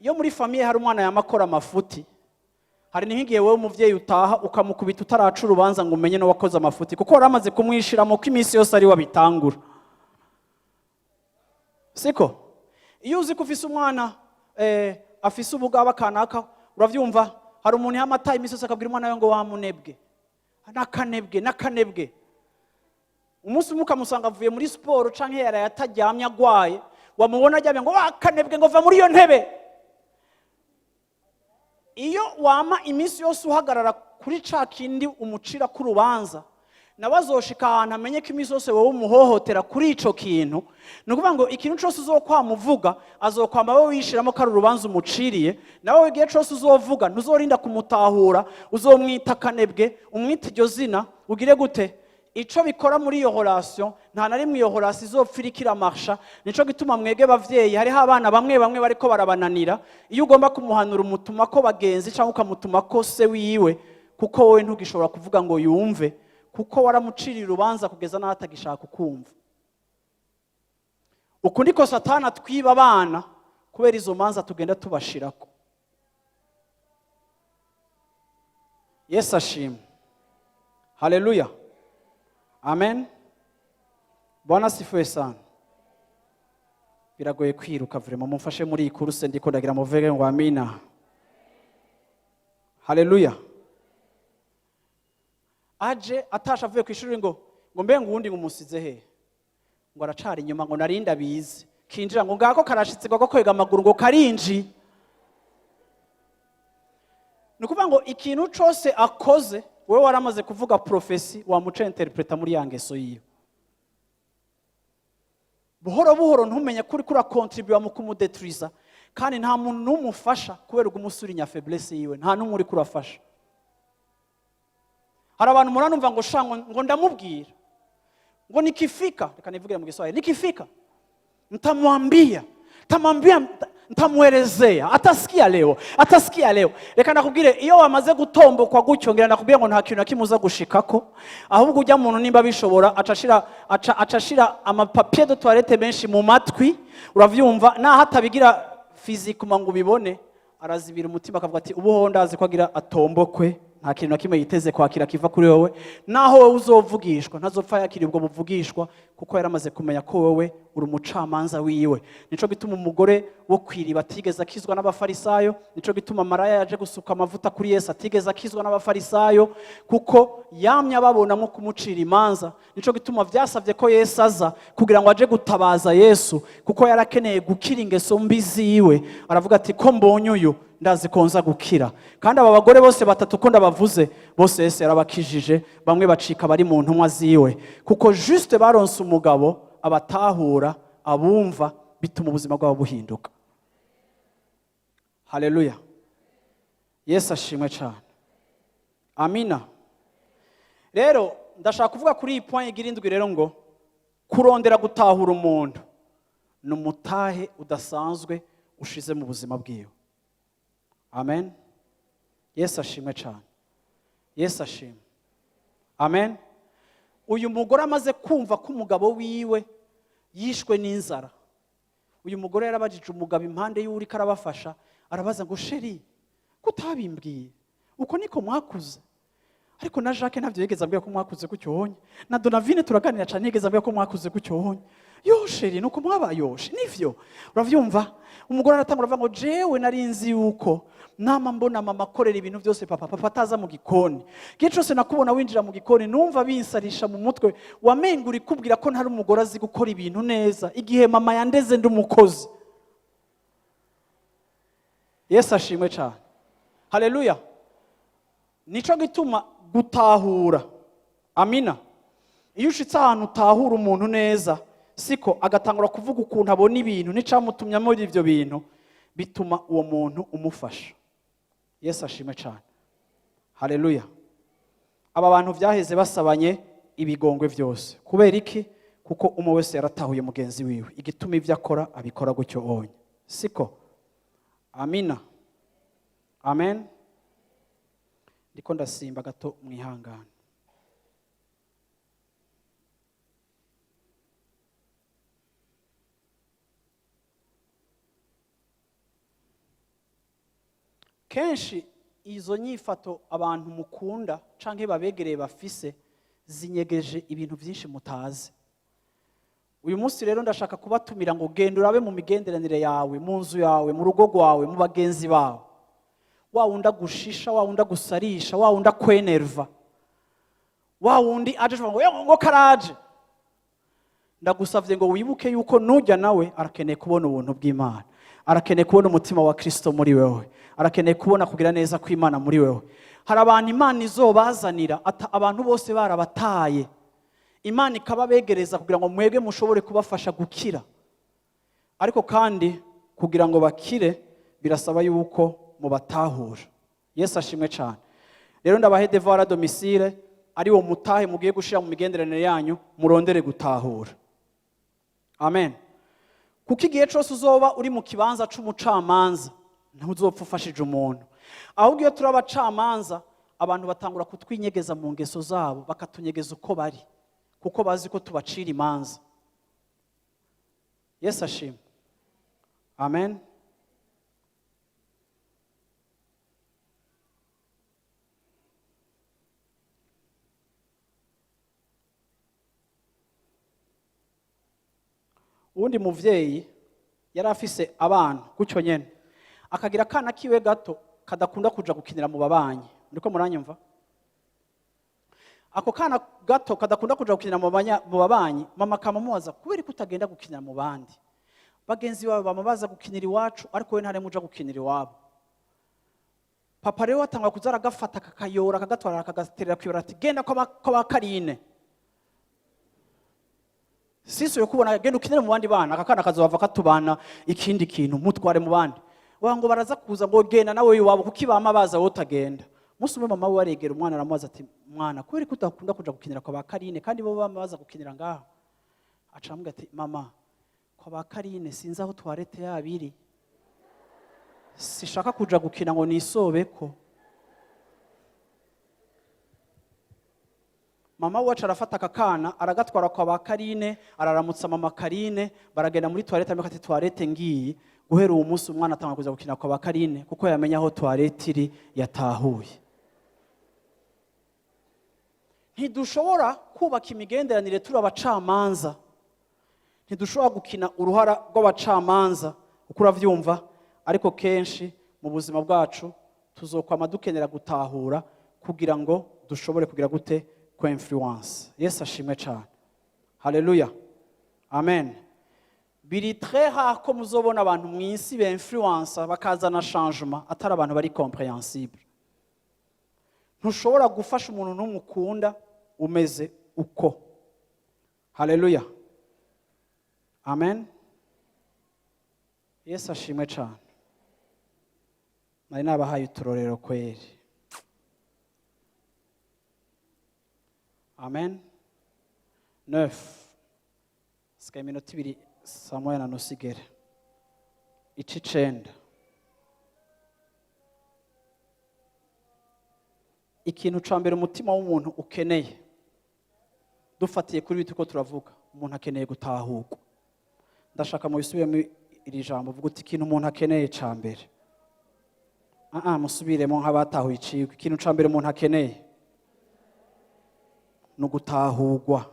Iyo muri famille hari umwana yama akora amafuti, hari nk'igihe wowe umuvyeyi utaha ukamukubita utaraca urubanza ngo umenye n'uwakoze amafuti, kuko wari amaze kumwishiramo ko iminsi yose ari we abitangura. Siko? Iyo uzi ko ufise umwana afise ubugaba kanaka, uravyumva, hari umuntu yamata iminsi yose akabwira umwana we ngo wamunebwe, n'akanebwe, n'akanebwe. Umunsi umwe ukamusanga avuye muri siporo canke yaraye ataryamye agwaye, wamubona aryamye ngo wakanebwe, ngo va muri iyo ntebe. Iyo wama iminsi yose uhagarara kuri ca kindi umucira k'urubanza, nawe azoshika ahantu amenye ko iminsi yose wowe umuhohotera kuri ico kintu. Ni ukuvuga ngo ikintu cose uzokwama uvuga, azokwama wowe wishiramo ko ari urubanza umuciriye. Nawe igihe cose uzovuga ntuzorinda kumutahura, uzomwita akanebwe, umwita iryo zina, ugire gute? Ico bikora muri iyo relation, nta na rimwe iyo relation izopfa iriko iramarsha. Nico gituma mwege bavyeyi, hariho abana bamwe bamwe bariko barabananira. Iyo ugomba kumuhanura umutuma ko bagenzi cyangwa ukamutuma ko se wiwe, kuko wowe ntugishobora kuvuga ngo yumve, Kuko waramuciriye urubanza kugeza n'aho atagishaka kukumva. Uku niko Satani atwiba abana, kubera izo manza tugenda tubashirako. Yesu ashimwe! Haleluya, amen. Bwana asifiwe sana. Biragoye kwiruka vraiment, mumfashe muri iyi course ndiko ndagira, muvuge ngo amina. Haleluya. Aje atasha avuye ku ishuri, ngo mbe nguwundi ngo umusize he? Ngo aracara inyuma, ngo narinda bize kinjira, ngo ngako karashitse, ngo kwega amaguru, ngo karinji. Ni ukuvuga ngo ikintu cose akoze, wowe waramaze kuvuga prophétie, wamuca interpreta muri ya ngeso yiwe. Buhoro buhoro ntumenye ko uriko urakontribuwa mu kumudeturiza, kandi nta muntu n'umufasha kubera ugumusurinya faiblesse yiwe. Nta n'umwe uriko urafasha. Hari abantu muranumva ngo sha, ngo ndamubwira, ngo nikifika, reka nivugire mu Giswahili, nikifika ntamwambia, ntamwambia, ntamwelezea, atasikia leo, atasikia leo. Reka nakubwire, iyo wamaze gutombokwa gutyo, ngira nakubwire ngo nta kintu na kimwe uza gushikako. Ahubwo ujya muntu nimba bishobora, aca ashira aca ashira ama papier de toilette menshi mu matwi, uravyumva? Naho atabigira physiquement ngo ubibone, arazibira umutima, akavuga ati ubu ho ndazi ko agira atombokwe. Nta kintu na kimwe yiteze kwakira kiva kuri wowe. Naho wowe uzovugishwa, ntazopfa yakira ubwo buvugishwa, kuko yaramaze kumenya ko wowe uri umucamanza wiwe. Nico gituma umugore wo kwiriba atigeze akizwa n'Abafarisayo. Nico gituma maraya yaje gusuka amavuta kuri Yesu atigeze akizwa n'Abafarisayo, kuko yamye ababonamo kumucira imanza. Nico gituma vyasavye ko Yesu aza kugira ngo aje gutabaza Yesu, kuko yarakeneye gukira ingeso mbi ziwe. Aravuga ati ko mbonye uyu, ndazi ko nza gukira. Kandi aba bagore bose batatu ko ndabavuze, bose Yesu yarabakijije. Bamwe bacika bari mu ntumwa ziwe, kuko juste baronse umugabo abatahura, abumva, bituma ubuzima bwabo buhinduka. Haleluya, Yesu ashimwe cyane, amina. Rero ndashaka kuvuga kuri iyi point igira indwi rero, ngo kurondera gutahura umuntu ni umutahe udasanzwe ushize mu buzima bwiwe. Amen, Yesu ashimwe cyane, Yesu ashimwe, amen. Uyu mugore amaze kumva ko umugabo wiwe yishwe n'inzara, uyu mugore yarabajije umugabo impande y'uri ko arabafasha, arabaza ngo chéri, ko utabimbwiye? Uko niko mwakuze? Ariko na Jacques ntabyo yigeze ambwira ko mwakuze gutyo honye. Na Donavine turaganira cyane, yigeze ambwira ko mwakuze gutyo honye. Yo chéri, nuko mwabaye yoshe nivyo? Uravyumva, umugore aratangura avuga ngo jewe nari nzi yuko nama mbona mama akorera ibintu byose papa, papa ataza mu gikoni. Igihe cyose nakubona winjira mu gikoni, numva binsarisha mu mutwe, wamenga uri kubwira ko ntari umugore azi gukora ibintu neza, igihe mama yandeze ndi umukozi. Yesu ashimwe cyane, haleluya. Nico gituma gutahura, amina, iyo ushitse ahantu utahura umuntu neza, siko agatangura kuvuga ukuntu abona ibintu n'icamutumye muri ibyo bintu, bituma uwo muntu umufasha. Yesu ashimwe cyane, haleluya. Aba bantu byaheze basabanye ibigongwe byose. Kubera iki? Kuko umwe wese yaratahuye mugenzi wiwe, igituma ibyo akora abikora gutyo onye, siko? Amina, amen. Ndiko ndasimba gato, mwihangane. Kenshi izo nyifato abantu mukunda canke babegereye bafise zinyegeje ibintu byinshi mutazi. Uyu munsi rero ndashaka kubatumira ngo genda urabe mu migenderanire yawe, mu nzu yawe, mu rugo rwawe, mu bagenzi bawe, wa wundi agushisha, wa wundi agusarisha, wa wundi akwenerva, wa wundi aje avuga ngo "Yo, ngo karaje." Ndagusavye ngo wibuke yuko nujya nawe arakeneye kubona ubuntu bw'Imana, arakeneye kubona umutima wa Kristo muri wewe, arakeneye kubona kugira neza kw'Imana muri wewe. Hari abantu Imana izobazanira abantu bose barabataye, Imana ikababegereza kugira ngo mwebwe mushobore kubafasha gukira. Ariko kandi kugira ngo bakire birasaba yuko mubatahura. Yesu ashimwe cyane. Rero ndabahe devoir à domicile, ari wo mutahe mugiye gushira mu migenderanire yanyu: murondere gutahura. Amen. Kuko igihe cyose uzoba uri mu kibanza c'umucamanza, ntuzopfa ufashije umuntu. Ahubwo iyo turi abacamanza, Abantu batangura kutwinyegeza mu ngeso zabo, bakatunyegeza uko bari, kuko bazi ko tubacira imanza. Yesu ashimwe, amen. Uwundi muvyeyi yari afise abana gutyo nyene, akagira akana kiwe gato kadakunda kuja gukinira mu babanyi. Muriko muranyumva? Ako kana gato kadakunda kuja gukinira mu babanyi, mama akamubaza: "Kubera ko utagenda gukinira mu bandi? Bagenzi bawe bama baza gukinira iwacu, ariko we ntaremwe uja gukinira iwabo." Papa rero atangwa kuza aragafata, kakayora, akagatwara, akagaterera kwibara, ati: "Genda kwa ba Karine, sisi yo kubona, genda ukinire mu bandi bana. Aka kana kazova katubana ikindi kintu, mutware mu bandi." Wa ngo baraza kuza ngo: "Genda nawe iwabo, kuko ibama baza, wowe utagenda." Umunsi umwe mama we aregera umwana, aramubaza ati: "Mwana, kubera ko udakunda kuja gukinira kwa ba Karine kandi bo bama baza gukinira ngaha?" Aca aramubwira ati: "Mama, kwa ba Karine sinzi aho toilette yabo iri, sishaka kuja gukina ngo nisobeko." Mama wacu arafata aka kana, aragatwara kwa ba Karine, araramutsa mama Karine, baragenda muri toilette, aramubwira ati: "Toilette ngiyi." Guhera uwo munsi umwana atanga kuza gukina kwa ba Karine, kuko yamenya aho toilette iri, yatahuye. Ntidushobora kubaka imigenderanire turi abacamanza, ntidushobora gukina uruhara rw'abacamanza, uko uravyumva. Ariko kenshi mu buzima bwacu tuzokwama dukenera gutahura kugira ngo dushobore kugira gute? Ku influence. Yesu ashimwe cyane, haleluya, amen. Biri très rare ko muzobona abantu mu isi influence bakazana changement atari abantu bari compréhensible. Ntushobora gufasha umuntu ntumukunda umeze uko. Haleluya, amen, Yesu ashimwe cyane. Nari nabahaye uturorero kweri. Amen. Neuf, sigaye iminota 2, 1:30 igere. 9, ikintu ca mbere umutima w'umuntu ukeneye, dufatiye kuri ibi turiko turavuga, umuntu akeneye gutahurwa. Ndashaka mu bisubiremo iri jambo, uvuga uti: "Ikintu umuntu akeneye ca mbere." Musubiremo nk'abatahuye icigwa. Ikintu ca mbere umuntu akeneye ni ugutahurwa.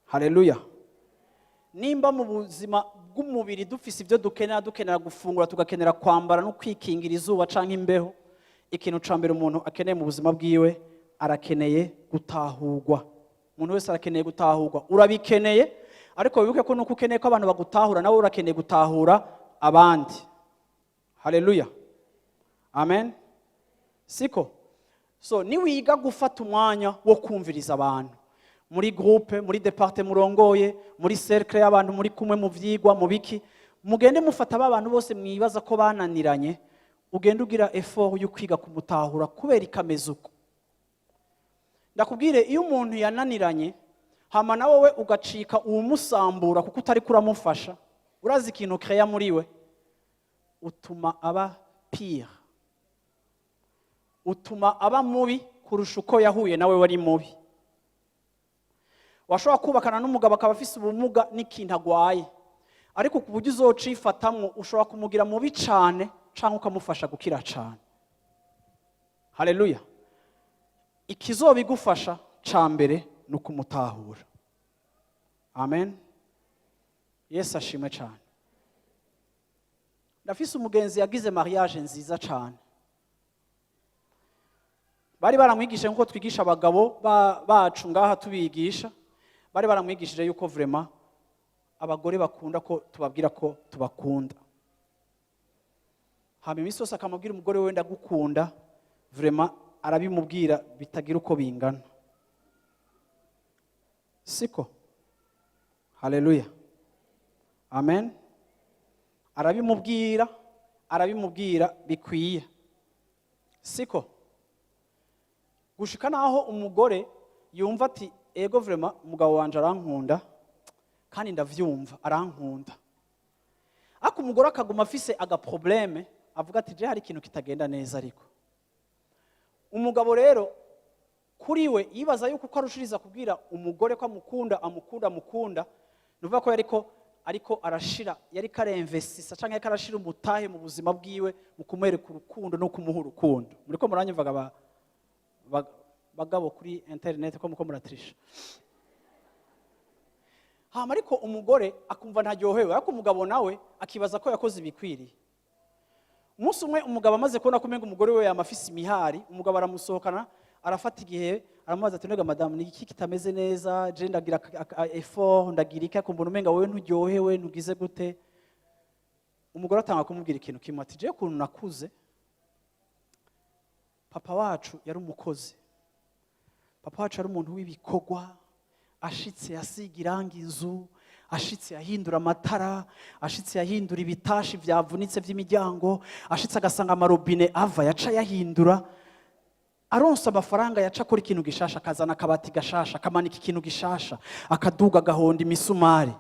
Haleluya. Nimba mu buzima bw'umubiri dufise ibyo dukenera, dukenera gufungura, tugakenera kwambara no kwikingira izuba canke imbeho, ikintu ca mbere umuntu akeneye mu buzima bwiwe, arakeneye gutahurwa. Umuntu wese arakeneye gutahurwa. Urabikeneye, ariko wibuke ko nuko ukeneye ko abantu bagutahura, nawe urakeneye gutahura abandi. Haleluya, amen. Siko? So niwiga gufata umwanya wo kumviriza abantu muri groupe, muri département murongoye, muri cercle y'abantu muri kumwe mu vyigwa, mu biki, mugende mufata ba bantu bose mwibaza ko bananiranye, ugende ugira effort yo kwiga kumutahura kubera ikameze uko. Ndakubwire, iyo umuntu yananiranye hama na wowe ugacika uwumusambura kuko utari kuramufasha, urazi ikintu keya muri we? Utuma aba pire, utuma aba mubi kurusha uko yahuye nawe wari mubi. Washobora kubakana n'umugabo akaba afise ubumuga n'ikintu agwaye, ariko ku buryo uzocifatamwo ushobora kumugira mubi cane canke ukamufasha gukira cane. Haleluya. Ikizobigufasha ca mbere ni ukumutahura. Amen, Yesu ashimwe cane. Ndafise umugenzi yagize mariage nziza cane. Bari baramwigishije nkuko twigisha abagabo bacu ngaha tubigisha. Bari baramwigishije yuko vraiment abagore bakunda ko tubabwira ko tubakunda. Hama iminsi yose akamubwira umugore we: "Ndagukunda." Vraiment arabimubwira bitagira uko bingana. Siko? Haleluya, amen. Arabimubwira, arabimubwira bikwiye. Siko? Gushika naho umugore yumva ati: "Ego, vraiment umugabo wanje arankunda kandi ndavyumva arankunda." Ariko umugore akaguma afise agaproblème, avuga ati: "Je hari ikintu kitagenda neza." Ariko Umugabo rero kuri we yibaza yuko uko arushiriza kubwira umugore ko amukunda, amukunda, amukunda, ni ukuvuga ko yariko ariko arashira, yariko aremvesisa canke yariko arashira umutahe mu buzima bwiwe mu kumwereka urukundo no kumuha urukundo. Muriko muranyumvaga bagabo kuri internet ko muko muratirisha? Hama ariko umugore akumva ntaryohewe, ariko umugabo nawe akibaza ko yakoze ibikwiriye. Umunsi umwe umugabo amaze kubona ko umenga umugore we yama afise imihari, umugabo aramusohokana, arafata igihe, aramubaza ati: "Mbega madamu, ni iki kitameze neza? Je ndagira effort, ndagira iki, ariko mbona umenga wewe nturyohewe, ntugize gute?" Umugore atanga kumubwira ikintu kimwe, ati: "Jewe ukuntu nakuze, papa wacu yari umukozi, papa wacu yari umuntu w'ibikorwa. Ashitse yasiga irangi inzu, ashitse yahindura amatara, ashitse yahindura ibitashi byavunitse by'imiryango, ashitse agasanga amarobine ava yaca yahindura, aronsa amafaranga yaca akora ikintu gishasha, akazana akabati gashasha, akamanika ikintu gishasha, akaduga agahonda imisumari.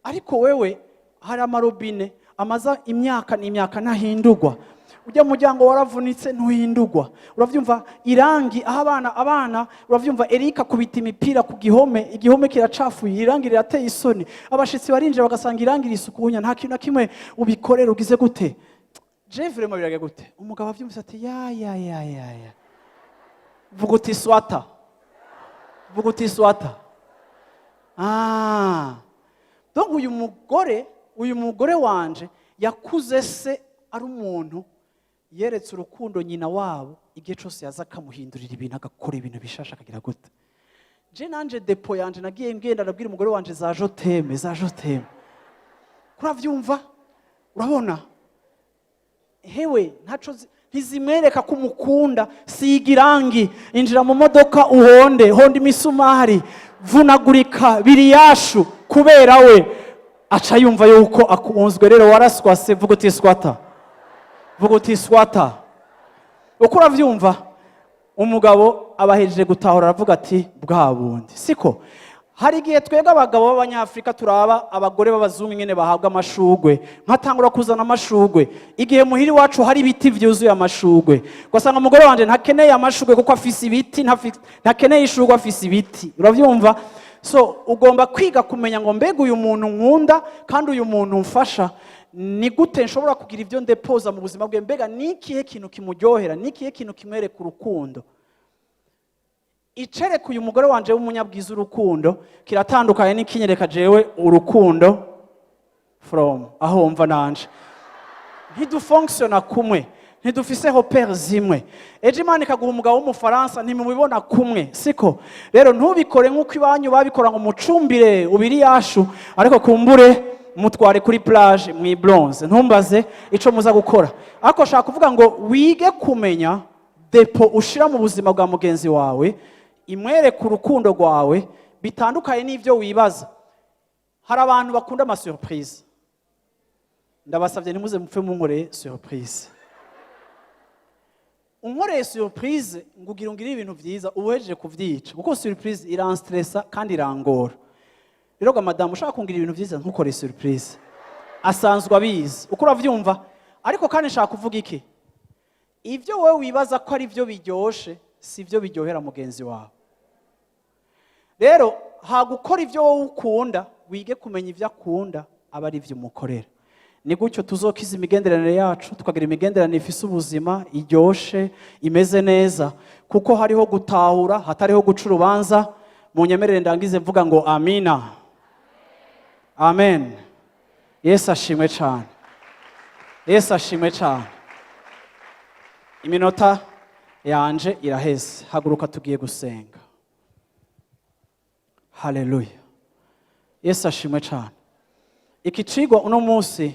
Ariko wewe hari amarobine amaza imyaka n'imyaka ntahindurwa, ujya muryango waravunitse ntuhindurwa, uravyumva? Irangi aho abana, uravyumva, Erika akubita imipira ku gihome, igihome kiracafuye, irangi rirateye isoni, abashitsi barinjira bagasanga irangi risukunya, nta kintu na kimwe ubikorera, ugize gute? Je vraiment birage gute?" Umugabo avyumvise ati: "Ya, ya, ya, ya, ya." Vuga uti swata, vuga uti swata. Ah, donc uyu mugore wanje yakuze se ari umuntu yeretse urukundo nyina wabo, igihe cyose yaza akamuhindurira ibintu, agakora ibintu bishasha, akagira gute. Je nanje dépôt yanje nagiye ngenda ndabwira umugore wanje za je t'aime, za je t'aime, kuravyumva? Urabona hewe ntaco ntizimwereka ko umukunda. Siga irangi, injira mu modoka, uhonde honda imisumari, vunagurika biriyashu, kubera we aca yumva yuko akunzwe. Rero waraswase, vuga uti swata, vuga uti swata. Uko uravyumva? Umugabo abahejeje gutahura, aravuga ati: "Bwa bundi siko." Hari igihe twebwe abagabo b'Abanyafurika turaba abagore b'abazungu nyine bahabwa amashugwe, nkatangura kuzana amashugwe igihe muhira iwacu hari ibiti byuzuye amashugwe, ugasanga umugore wanje ntakeneye amashugwe kuko afise ibiti, ntakeneye ishugwe, afise ibiti, urabyumva? So ugomba kwiga kumenya ngo: mbega uyu muntu nkunda kandi uyu muntu mfasha, ni gute nshobora kugira ibyo ndepoza mu buzima bwe? Mbega ni ikihe kintu kimuryohera? Ni ikihe kintu kimwereka urukundo? Icereka uyu mugore wanje w'umunyabwiza urukundo kiratandukanye n'ikinyereka jewe urukundo from aho wumva nanje. Ntidufonctiona kumwe, ntidufise repères zimwe. Ejo Imana ikaguha umugabo w'Umufaransa, ntimubibona kumwe, siko? Rero ntubikore nk'uko iwanyu babikora ngo mucumbire ubiri yashu, ariko kumbure mutware kuri plage mwi bronze, ntumbaze ico muza gukora. Ariko shaka kuvuga ngo wige kumenya dépôt ushira mu buzima bwa mugenzi wawe imwereka urukundo rwawe bitandukanye n'ibyo wibaza. Hari abantu bakunda ama surprise. Ndabasabye ntimuze mupfe munkoreye surprise. Unkoreye surprise ngo ugira ungire ibintu byiza, uba uhejeje kuvyica, kuko surprise iranstressa kandi irangora. Rero ga madamu, ushaka kungira ibintu byiza, ntukore surprise, asanzwe abizi. Uko uravyumva? Ariko kandi nshaka kuvuga iki: ibyo wowe wibaza ko ari byo biryoshe si byo biryohera mugenzi wawe. Rero hagukora ibyo wowe ukunda, wige kumenya ibyo akunda, aba ari byo umukorera. Ni gutyo tuzokiza imigenderanire yacu, tukagira imigenderanire ifise ubuzima, iryoshe, imeze neza, kuko hariho gutahura, hatariho guca urubanza. Munyemerere ndangize mvuga ngo amina, amen. Yesu ashimwe cyane, Yesu ashimwe cyane. Iminota yanje iraheze. Haguruka, tugiye gusenga. Haleluya, Yesu ashimwe cyane. Iki cigwa uno munsi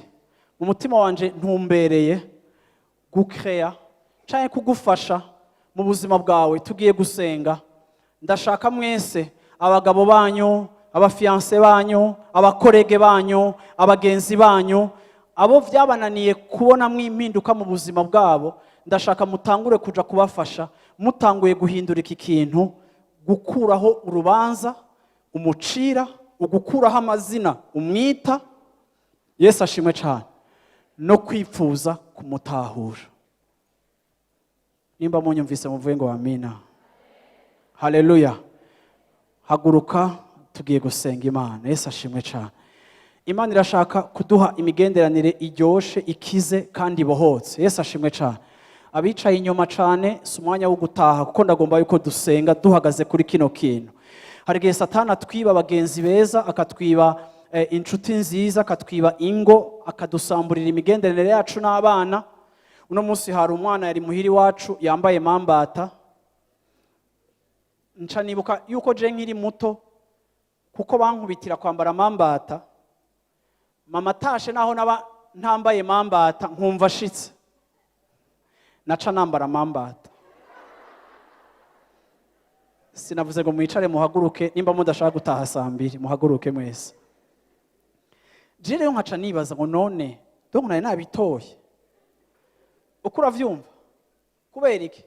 mu mutima wanje ntumbereye gukeya canke kugufasha mu buzima bwawe. Tugiye gusenga. Ndashaka mwese, abagabo banyu, aba fiancés banyu, aba collègues banyu, abagenzi banyu, abo byabananiye kubonamwo impinduka mu buzima bwabo, ndashaka mutangure kuja kubafasha, mutanguye guhindura iki kintu: gukuraho urubanza umucira, ugukuraho amazina umwita. Yesu ashimwe cyane. No kwipfuza kumutahura. Nimba munyumvise, muvuge ngo amina. Haleluya. Haguruka, tugiye gusenga Imana. Yesu ashimwe cyane. Imana irashaka kuduha imigenderanire iryoshe, ikize kandi ibohotse. Yesu ashimwe cyane. Abicaye inyuma cyane, si umwanya wo gutaha, kuko ndagomba yuko dusenga duhagaze kuri kino kintu. Hari igihe Satani atwiba abagenzi beza, akatwiba inshuti nziza, akatwiba ingo, akadusamburira imigenderanire yacu n'abana. Uno munsi hari umwana yari muhira iwacu yambaye mambata. Nca nibuka yuko je nkiri muto, kuko bankubitira kwambara mambata, mama atashe, naho naba ntambaye mambata nkumva ashitse, naca nambara mambata. Sinavuze ngo mwicare, muhaguruke. Nimba mudashaka gutaha saa 2, muhaguruke mwese. Je rero nkaca nibaza ngo none donc nari nabitoye uko uravyumva. Kubera iki?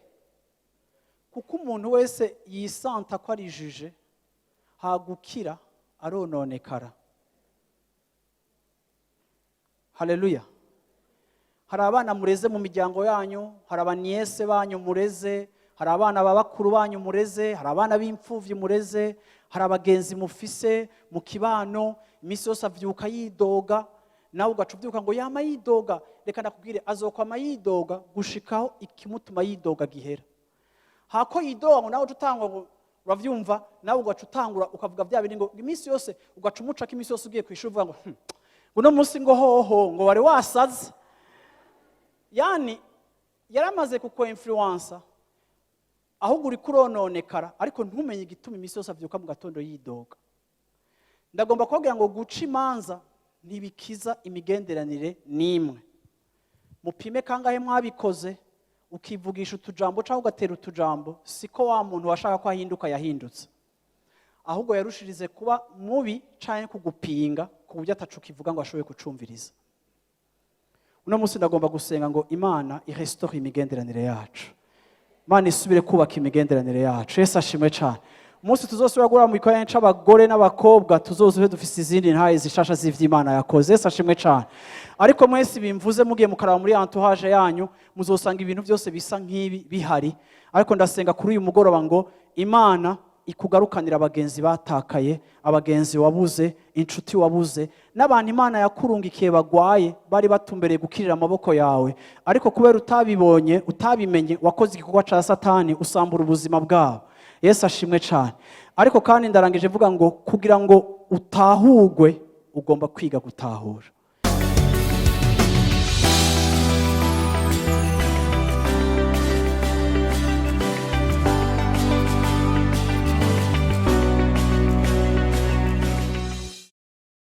Kuko umuntu wese yisanta ko ari jije hagukira arononekara. Haleluya. Hari abana mureze mu miryango yanyu, hari abaniyese banyu mureze, hari abana ba bakuru banyu mureze, hari abana b'imfuvyi mureze, hari abagenzi mufise mu kibano. Iminsi yose avyuka yidoga, nawe ugaca uvyuka ngo yama yidoga. Reka ndakubwire, azokwama yidoga gushikaho ikimutuma yidoga gihera. Hako yidoga ngo nawe uca utangwa ngo uravyumva, nawe ugaca utangura ukavuga bya bindi ngo iminsi yose, ugaca umucako iminsi yose ugiye kwishuri uvuga ngo ngo uno munsi ngo hoho ngo wari wasaze." Yani yaramaze kuko influencer, ahubwo uri kurononekara, ariko ntumenye igituma iminsi yose avyuka mu gatondo yidoga. Ndagomba kubabwira ngo guca imanza ntibikiza imigenderanire n'imwe. Mupime kangahe mwabikoze, ukivugisha utujambo cyangwa ugatera utujambo. Siko wa muntu washaka ko ahinduka yahindutse, ahubwo yarushirize kuba mubi canke kugupinga ku buryo atacu kivuga ngo ashoboye kucumviriza. Uno munsi ndagomba gusenga ngo Imana irestaure imigenderanire yacu, Imana isubire kubaka imigenderanire yacu. Yesu ashimwe cyane. Umunsi tuzosubira guhura mu gikorane c'abagore n'abakobwa, tuzoze dufise izindi ntahe zishasha z'ivy'Imana yakoze. Yesu ashimwe cyane. Ariko mwese bimvuze, mugiye mukaraba muri entourage yanyu, muzosanga ibintu byose bisa nk'ibi bihari. Ariko ndasenga kuri uyu mugoroba ngo Imana ikugarukanira abagenzi batakaye, abagenzi wabuze, inshuti wabuze, n'abantu Imana yakurungikiye bagwaye, bari batumbereye gukirira amaboko yawe, ariko kubera utabibonye, utabimenye, wakoze igikorwa ca Satani, usambura ubuzima bwabo. Yesu ashimwe cyane. Ariko kandi ndarangije mvuga ngo kugira ngo utahugwe, ugomba kwiga gutahura.